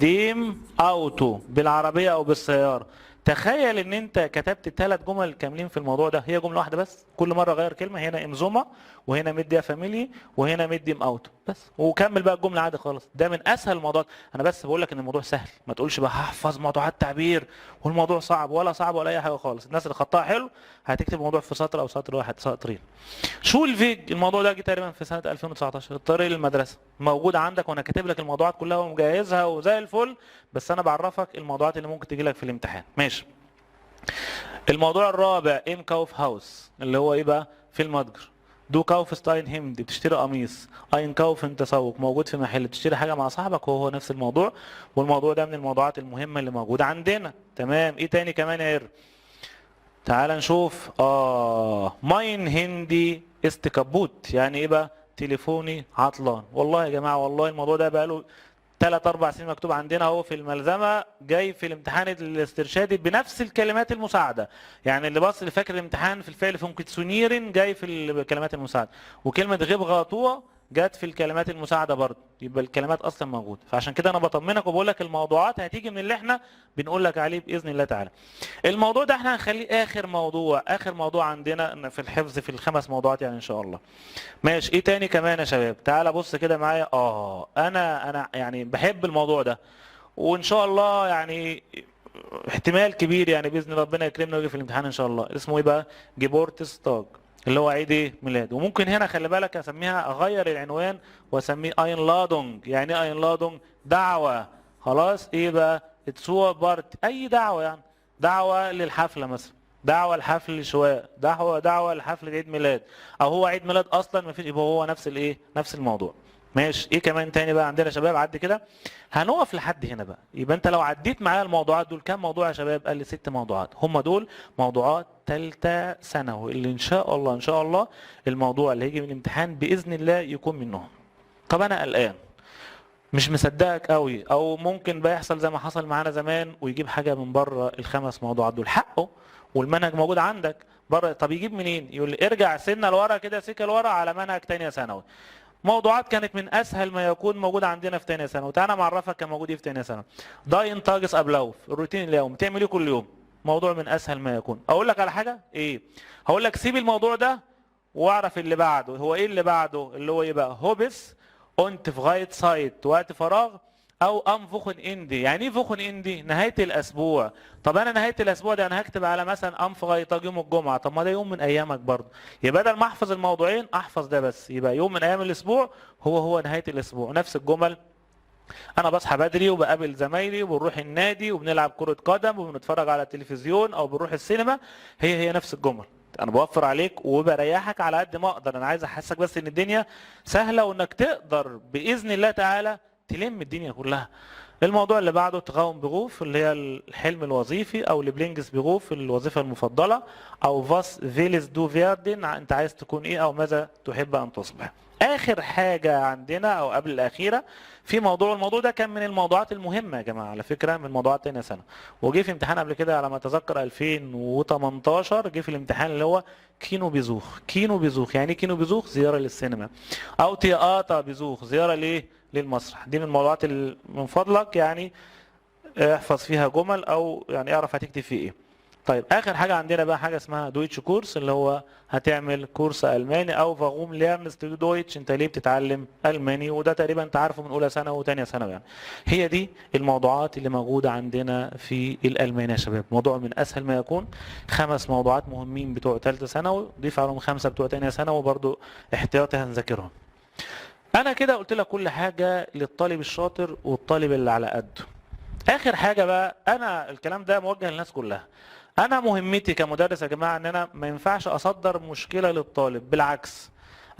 dem Auto، بالعربية او بالسياره. تخيل ان انت كتبت ثلاث جمل كاملين في الموضوع ده، هي جملة واحدة بس، كل مرة غير كلمه، هنا im Sommer وهنا mit der Familie وهنا mit dem Auto بس، وكمل بقى الجملة عادي خالص. ده من اسهل الموضوعات. انا بس بقول لك ان الموضوع سهل، ما تقولش بقى هحفظ موضوعات تعبير والموضوع صعب، ولا صعب ولا اي حاجة خالص. الناس اللي خطها حلو هتكتب الموضوع في سطر او سطر واحد، سطرين. Schulweg، الموضوع ده جه تقريبا في سنة 2019. الطريق للمدرسة موجود عندك، وانا كاتب لك الموضوعات كلها ومجهزها وزي الفل، بس انا بعرفك الموضوعات اللي ممكن تجي لك في الامتحان. ماشي. الموضوع الرابع im Kaufhaus، اللي هو ايه بقى؟ في المتجر. du kaufst ein Hemd، بتشتري قميص. einkaufen، تسوق، موجود في محل، بتشتري حاجة مع صاحبك، وهو نفس الموضوع. والموضوع ده من الموضوعات المهمة اللي موجودة عندنا. تمام. ايه تاني كمان يا Herr؟ تعال نشوف. Mein Handy ist kaputt، يعني ايه بقى؟ تليفوني عطلان. والله يا جماعه، والله الموضوع ده بقاله 3 4 سنين مكتوب عندنا اهو في الملزمه، جاي في الامتحان الاسترشادي بنفس الكلمات المساعده. يعني اللي بص، اللي فاكر الامتحان في الفعل funktionieren جاي في الكلمات المساعده، وكلمه Reparatur جت في الكلمات المساعدة برضه. يبقى الكلمات اصلا موجوده. فعشان كده انا بطمنك وبقول لك الموضوعات هتيجي من اللي احنا بنقول لك عليه باذن الله تعالى. الموضوع ده احنا هنخليه اخر موضوع، اخر موضوع عندنا في الحفظ في الخمس موضوعات يعني ان شاء الله. ماشي. ايه تاني كمان يا شباب؟ تعال بص كده معايا. انا يعني بحب الموضوع ده، وان شاء الله يعني احتمال كبير يعني باذن ربنا يكرمنا ويجي في الامتحان ان شاء الله. اسمه ايه بقى؟ Geburtstag، اللي هو عيد ايه؟ ميلاد. وممكن هنا خلي بالك اسميها، اغير العنوان واسميه Einladung. يعني ايه Einladung؟ دعوه. خلاص. ايه بقى؟ zur Party، اي دعوه يعني. دعوه للحفله مثلا، دعوه لحفل شواء، دعوه لحفله عيد ميلاد، او هو عيد ميلاد اصلا ما فيش، يبقى هو نفس الايه؟ نفس الموضوع. ماشي. ايه كمان تاني بقى عندنا يا شباب؟ عدي كده، هنقف لحد هنا بقى. يبقى انت لو عديت معايا الموضوعات دول، كام موضوع يا شباب؟ قال لي 6 موضوعات، هم دول موضوعات ثالثة ثانوي اللي ان شاء الله ان شاء الله الموضوع اللي هيجي من الامتحان باذن الله يكون منهم. طب انا قلقان، مش مصدقك قوي، او ممكن بقى يحصل زي ما حصل معانا زمان ويجيب حاجة من بره الخمس موضوعات دول، حقه والمنهج موجود عندك بره. طب يجيب منين؟ يقول لي ارجع سنة لورا كده، سكة لورا على منهج ثانية ثانوي. موضوعات كانت من اسهل ما يكون موجود عندنا في ثانية ثانوي. تعالى معرفك كان موجود ايه في ثانية ثانوي. dein Tagesablauf، الروتين اليومي، بتعمل ايه كل يوم؟ موضوع من اسهل ما يكون. اقول لك على حاجة ايه؟ هقول لك سيب الموضوع ده واعرف اللي بعده. هو ايه اللي بعده؟ اللي هو ايه بقى؟ Hobbys und Freizeit، وقت فراغ، او am Wochenende. يعني ايه Wochenende؟ نهاية الاسبوع. طب انا نهاية الاسبوع ده انا هكتب على مثلا am Freitag يوم الجمعة، طب ما ده يوم من ايامك برضه. يبقى بدل ما احفظ الموضوعين احفظ ده بس، يبقى يوم من ايام الاسبوع هو هو نهاية الاسبوع. نفس الجمل، انا بصحى بدري وبقابل زمايلي وبنروح النادي وبنلعب كرة قدم وبنتفرج على التلفزيون او بنروح السينما، هي هي نفس الجمل. انا بوفر عليك وبريحك على قد ما اقدر، انا عايز احسسك بس ان الدنيا سهلة وانك تقدر باذن الله تعالى تلم الدنيا كلها. الموضوع اللي بعده Traumberuf اللي هي الحلم الوظيفي، او Lieblingsberuf الوظيفة المفضلة، او was willst du werden، انت عايز تكون ايه او ماذا تحب ان تصبح. اخر حاجة عندنا او قبل الاخيرة في موضوع، الموضوع ده كان من الموضوعات المهمة يا جماعة على فكرة، من موضوعات تانية سنة، وجه في امتحان قبل كده على ما اتذكر 2018، جه في الامتحان اللي هو Kinobesuch. Kinobesuch يعني ايه Kinobesuch؟ زيارة للسينما، او Theaterbesuch زيارة ليه؟ للمسرح. دي من الموضوعات اللي من فضلك يعني احفظ فيها جمل او يعني اعرف هتكتب فيه ايه. طيب اخر حاجة عندنا بقى حاجة اسمها Deutschkurs، اللي هو هتعمل كورس الماني، او warum lernst du Deutsch، انت ليه بتتعلم الماني، وده تقريبا انت عارفه من اولى سنة وثانيه ثانوي. يعني هي دي الموضوعات اللي موجودة عندنا في الالماني يا شباب. موضوع من اسهل ما يكون، 5 موضوعات مهمين بتوع ثالثة ثانوي، ضيف عليهم 5 بتوع ثانية ثانوي وبرده احتياطي هنذاكرهم. انا كده قلت لك كل حاجة للطالب الشاطر والطالب اللي على قده. اخر حاجة بقى، انا الكلام ده موجه للناس كلها. انا مهمتي كمدرس يا جماعة ان انا ما ينفعش اصدر مشكلة للطالب، بالعكس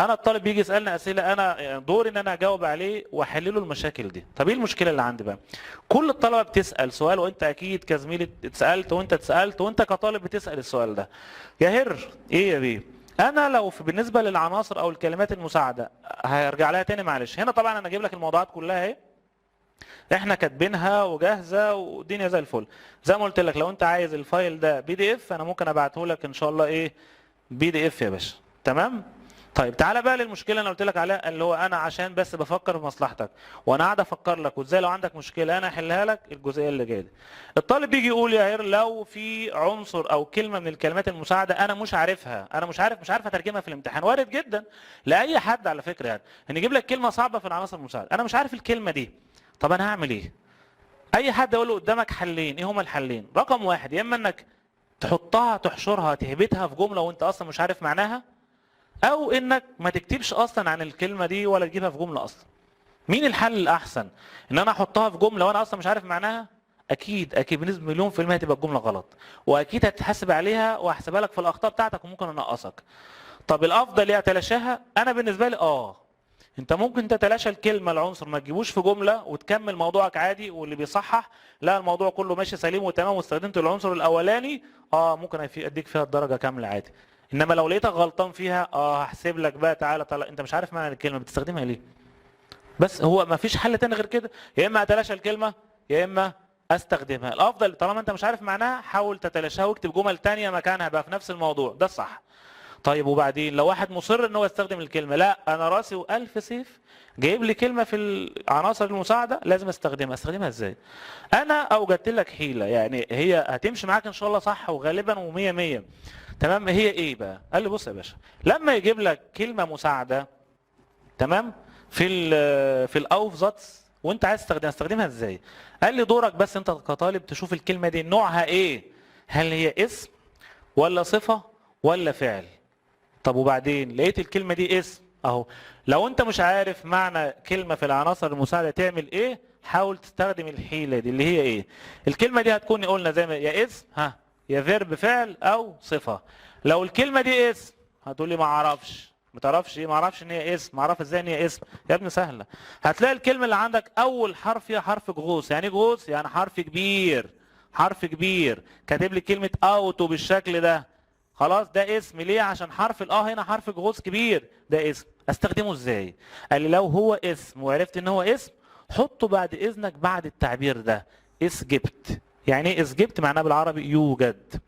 انا الطالب بيجي يسالني اسئلة، انا دوري ان انا اجاوب عليه واحل له المشاكل دي. طب ايه المشكلة اللي عندي بقى؟ كل الطلبة بتسال سؤال، وانت اكيد كزميل اتسالت وانت اتسالت وانت كطالب بتسال السؤال ده. يا Herr ايه يا بيه؟ انا لو في بالنسبة للعناصر او الكلمات المساعدة هرجع لها تاني معلش. هنا طبعا انا اجيب لك الموضوعات كلها اهي، احنا كاتبينها وجاهزة والدنيا زي الفل. زي ما قلت لك لو انت عايز ال file ده PDF انا ممكن ابعته لك ان شاء الله ايه PDF يا باشا. تمام. طيب تعالى بقى للمشكلة اللي انا قلت لك عليها، اللي هو انا عشان بس بفكر في مصلحتك وانا قاعد افكر لك وازاي لو عندك مشكلة انا احلها لك. الجزئية اللي جاية دي الطالب بيجي يقول يا Herr لو في عنصر او كلمة من الكلمات المساعدة انا مش عارفها، انا مش عارف اترجمها في الامتحان. وارد جدا لاي حد على فكرة، يعني ان يجيب لك كلمة صعبة في العناصر المساعدة، انا مش عارف الكلمة دي، طب انا هعمل ايه؟ اي حد يقول له قدامك حلين. ايه هما الحلين؟ رقم واحد، يا اما انك تحطها تحشرها تهبدها في جملة وانت اصلا مش عارف معناها، او انك ما تكتبش اصلا عن الكلمة دي ولا تجيبها في جملة اصلا. مين الحل الاحسن؟ ان انا احطها في جملة وانا اصلا مش عارف معناها؟ اكيد اكيد بنسبة مليون في المية هتبقى الجملة غلط، واكيد هتتحاسب عليها وهحسبها لك في الاخطاء بتاعتك وممكن انقصك. طب الافضل ايه؟ اتلاشاها؟ انا بالنسبة لي انت ممكن تتلاشى الكلمة العنصر ما تجيبوش في جملة وتكمل موضوعك عادي، واللي بيصحح لا الموضوع كله ماشي سليم وتمام واستخدمت العنصر الاولاني، ممكن اديك فيها الدرجة كاملة عادي. انما لو لقيتك غلطان فيها هحسب لك بقى، تعالى تعالى انت مش عارف معنى الكلمة بتستخدمها ليه. بس هو ما فيش حل تاني غير كده، يا اما اتلاشى الكلمة يا اما استخدمها. الافضل طالما انت مش عارف معناها حاول تتلاشاها واكتب جمل تانية مكانها بقى في نفس الموضوع ده الصح. طيب وبعدين لو واحد مصر ان هو يستخدم الكلمة، لا انا راسي والف سيف جايب لي كلمة في العناصر المساعدة لازم استخدمها، استخدمها ازاي؟ انا اوجدت لك حيله، يعني هي هتمشي معاك ان شاء الله صح وغالبا ومية مية تمام. هي ايه بقى؟ قال لي بص يا باشا، لما يجيب لك كلمة مساعدة تمام في ال Aufsatz وانت عايز تستخدمها، استخدمها ازاي؟ قال لي دورك بس انت كطالب تشوف الكلمة دي نوعها ايه، هل هي اسم ولا صفة ولا فعل. طب وبعدين لقيت الكلمة دي اسم اهو، لو انت مش عارف معنى كلمة في العناصر المساعدة تعمل ايه؟ حاول تستخدم الحيلة دي اللي هي ايه؟ الكلمة دي هتكون قلنا زي ما يا اسم، ها، يا Verb فعل، او صفه. لو الكلمة دي اسم هتقول لي ما اعرفش. ما تعرفش ايه؟ ما اعرفش ان هي اسم. ما اعرف ازاي ان هي اسم يا ابني؟ سهله. هتلاقي الكلمة اللي عندك اول حرف فيها حرف groß. يعني ايه groß؟ يعني حرف كبير، حرف كبير. كاتب لي كلمة Auto بالشكل ده، خلاص ده اسم. ليه؟ عشان حرف ال A هنا حرف groß كبير، ده اسم. استخدمه ازاي؟ قال لي لو هو اسم وعرفت ان هو اسم حطه بعد اذنك بعد التعبير ده es gibt. يعني ايه es gibt؟ معناه بالعربي يوجد.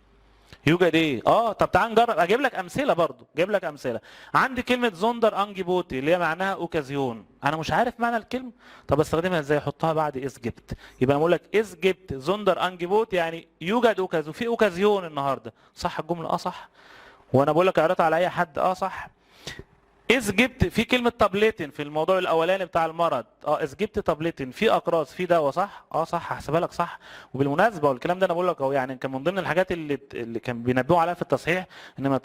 يوجد ايه؟ طب تعال نجرب، اجيب لك امثلة برضو، اجيب لك امثلة. عندي كلمة Sonderangebote اللي هي معناها Occasion، انا مش عارف معنى الكلمه، طب استخدمها ازاي؟ احطها بعد es gibt. يبقى انا بقول لك es gibt Sonderangebot يعني يوجد Occasion، في Occasion النهارده. صح الجمله؟ اه صح. وانا بقول لك اعرضها على اي حد، اه صح. es gibt في كلمة Tabletten في الموضوع الأولاني بتاع المرض، es gibt Tabletten، في أقراص، في دواء، صح؟ اه صح، هحسبها لك صح. وبالمناسبة والكلام ده أنا بقول لك أهو، يعني كان من ضمن الحاجات اللي كان بينبهوا عليها في التصحيح إن ما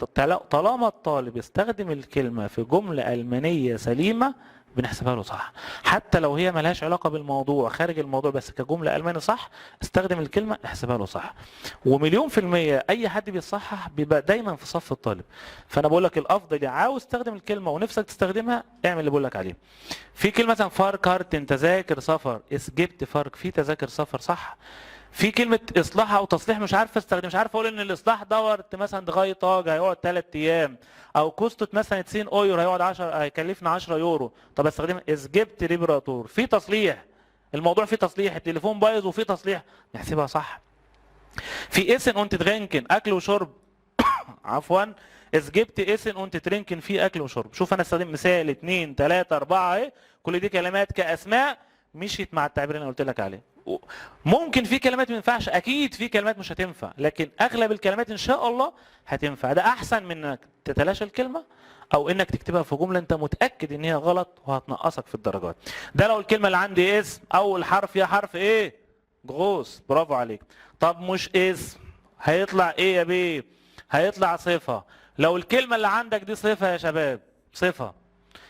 طالما الطالب يستخدم الكلمة في جملة ألمانية سليمة بنحسبها له صح، حتى لو هي ملهاش علاقة بالموضوع، خارج الموضوع، بس كجملة ألماني صح استخدم الكلمة احسبها له صح. ومليون في المية أي حد بيصحح بيبقى دايما في صف الطالب. فأنا بقول لك الأفضل عاوز تستخدم الكلمة ونفسك تستخدمها اعمل اللي بقول لك عليه. في كلمة مثلا Fahrkarten تذاكر سفر، es gibt Fahr في تذاكر سفر، صح. في كلمة إصلاح أو تصليح مش عارف استخدم، مش عارف أقول إن الإصلاح dauert مثلا drei Tage هيقعد 3 أيام، أو kostet مثلا 2 أويرو هيقعد 10، هيكلفنا 10 يورو. طب استخدم es gibt Reparatur، في تصليح، الموضوع فيه تصليح، التليفون بايظ وفي تصليح، نحسبها صح. في Essen und Trinken اكل وشرب، عفوا، es gibt Essen und Trinken في اكل وشرب. شوف انا استخدم مثال 2 3 4 اهي، كل دي كلمات كاسماء مشيت مع التعبير اللي انا قلت لك عليه. ممكن في كلمات ما ينفعش، اكيد في كلمات مش هتنفع، لكن اغلب الكلمات ان شاء الله هتنفع. ده احسن من انك تتلاشى الكلمة او انك تكتبها في جملة انت متاكد ان هي غلط وهتنقصك في الدرجات. ده لو الكلمة اللي عندي اسم اول حرف فيها حرف ايه؟ groß. برافو عليك. طب مش اسم هيطلع ايه يا بيه؟ هيطلع صفه. لو الكلمة اللي عندك دي صفة يا شباب، صفة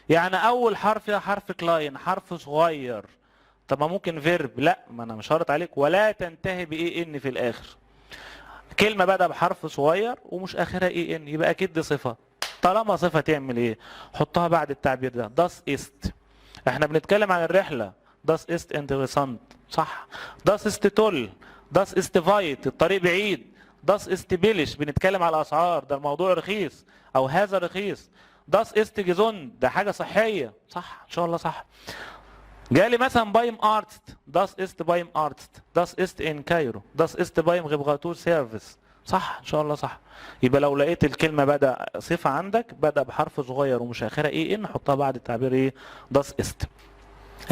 يعني اول حرف فيها حرف klein، حرف صغير. طب ما ممكن Verb؟ لا، ما انا مش شرط عليك، ولا تنتهي ب en في الاخر. كلمة بدأ بحرف صغير ومش اخرها en يبقى اكيد دي صفه. طالما صفة تعمل ايه؟ حطها بعد التعبير ده das ist. احنا بنتكلم عن الرحله، das ist interessant، صح. das ist toll، das ist weit، الطريق بعيد. das ist billig، بنتكلم على الاسعار، ده الموضوع رخيص او هذا رخيص. das ist gesund، ده حاجة صحيه، صح ان شاء الله صح. جالي مثلا beim Arzt، das ist beim Arzt، das ist in Kairo، das ist beim Reparaturservice، صح ان شاء الله صح. يبقى لو لقيت الكلمة بدا صفة عندك بدا بحرف صغير ومش اخرها en حطها بعد التعبير ايه؟ das ist.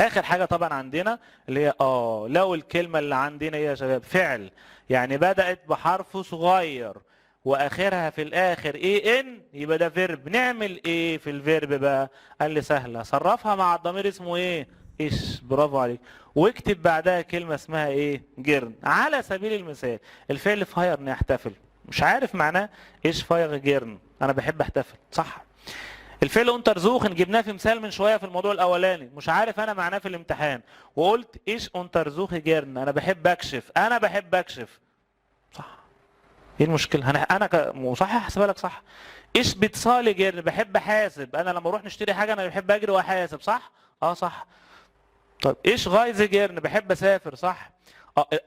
اخر حاجة طبعا عندنا اللي هي لو الكلمة اللي عندنا ايه يا شباب؟ فعل، يعني بدات بحرف صغير واخرها في الاخر en يبقى ده Verb. نعمل ايه في ال Verb بقى؟ قال لي سهله، صرفها مع الضمير اسمه ايه؟ ich. برافو عليك. واكتب بعدها كلمة اسمها ايه؟ gern. على سبيل المثال الفعل feiern يحتفل، مش عارف معناه، ich feiere gern، انا بحب احتفل، صح. الفعل untersuchen جبناه في مثال من شوية في الموضوع الاولاني، مش عارف انا معناه في الامتحان، وقلت ich untersuche gern، انا بحب اكشف، انا بحب اكشف، صح. ايه المشكلة؟ انا كمصحح احسبها لك صح. ich bezahle gern، بحب احاسب، انا لما اروح نشتري حاجة انا بحب اجري واحاسب، صح؟ اه صح. طيب ich reise gern، بحب اسافر، صح؟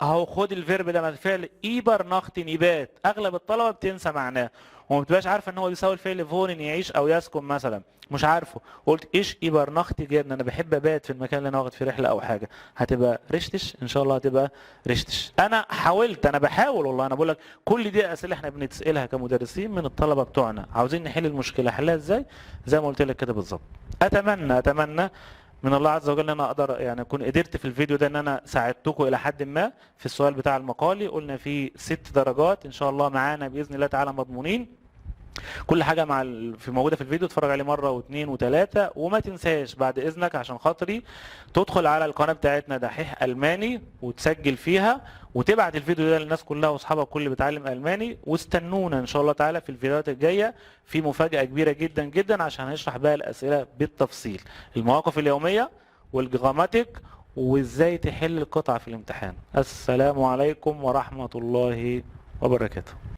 اهو خد ال Verb ده من الفعل übernachten يبات، اغلب الطلبة بتنسى معناه وما بتبقاش عارفه ان هو بيساوي الفعل wohnen يعيش او يسكن مثلا، مش عارفه. قلت ich übernachte gern، انا بحب ابات في المكان اللي انا واخد فيه رحله او حاجه، هتبقى richtig ان شاء الله، هتبقى richtig. انا حاولت، انا بحاول والله، انا بقول لك كل دي اسئلة احنا بنتسالها كمدرسين من الطلبة بتوعنا، عاوزين نحل المشكلة. حلها ازاي؟ زي ما قلت لك كده بالظبط. اتمنى من الله عز وجل ان انا اقدر يعني اكون قدرت في الفيديو ده ان انا ساعدتكم الى حد ما في السؤال بتاع المقالي. قلنا فيه 6 درجات ان شاء الله معانا باذن الله تعالى مضمونين. كل حاجة مع في موجودة في الفيديو، اتفرج عليه مرة واثنين وثلاثة. وما تنساش بعد اذنك عشان خاطري تدخل على القناة بتاعتنا دحيح الماني وتسجل فيها وتبعت الفيديو ده للناس كلها واصحابك كل اللي بيتعلم الماني. واستنونا ان شاء الله تعالى في الفيديوهات الجاية، في مفاجاة كبيرة جدا جدا عشان هنشرح بقى الاسئلة بالتفصيل، المواقف اليومية وال Grammatik. وازاي تحل القطعة في الامتحان. السلام عليكم ورحمة الله وبركاته.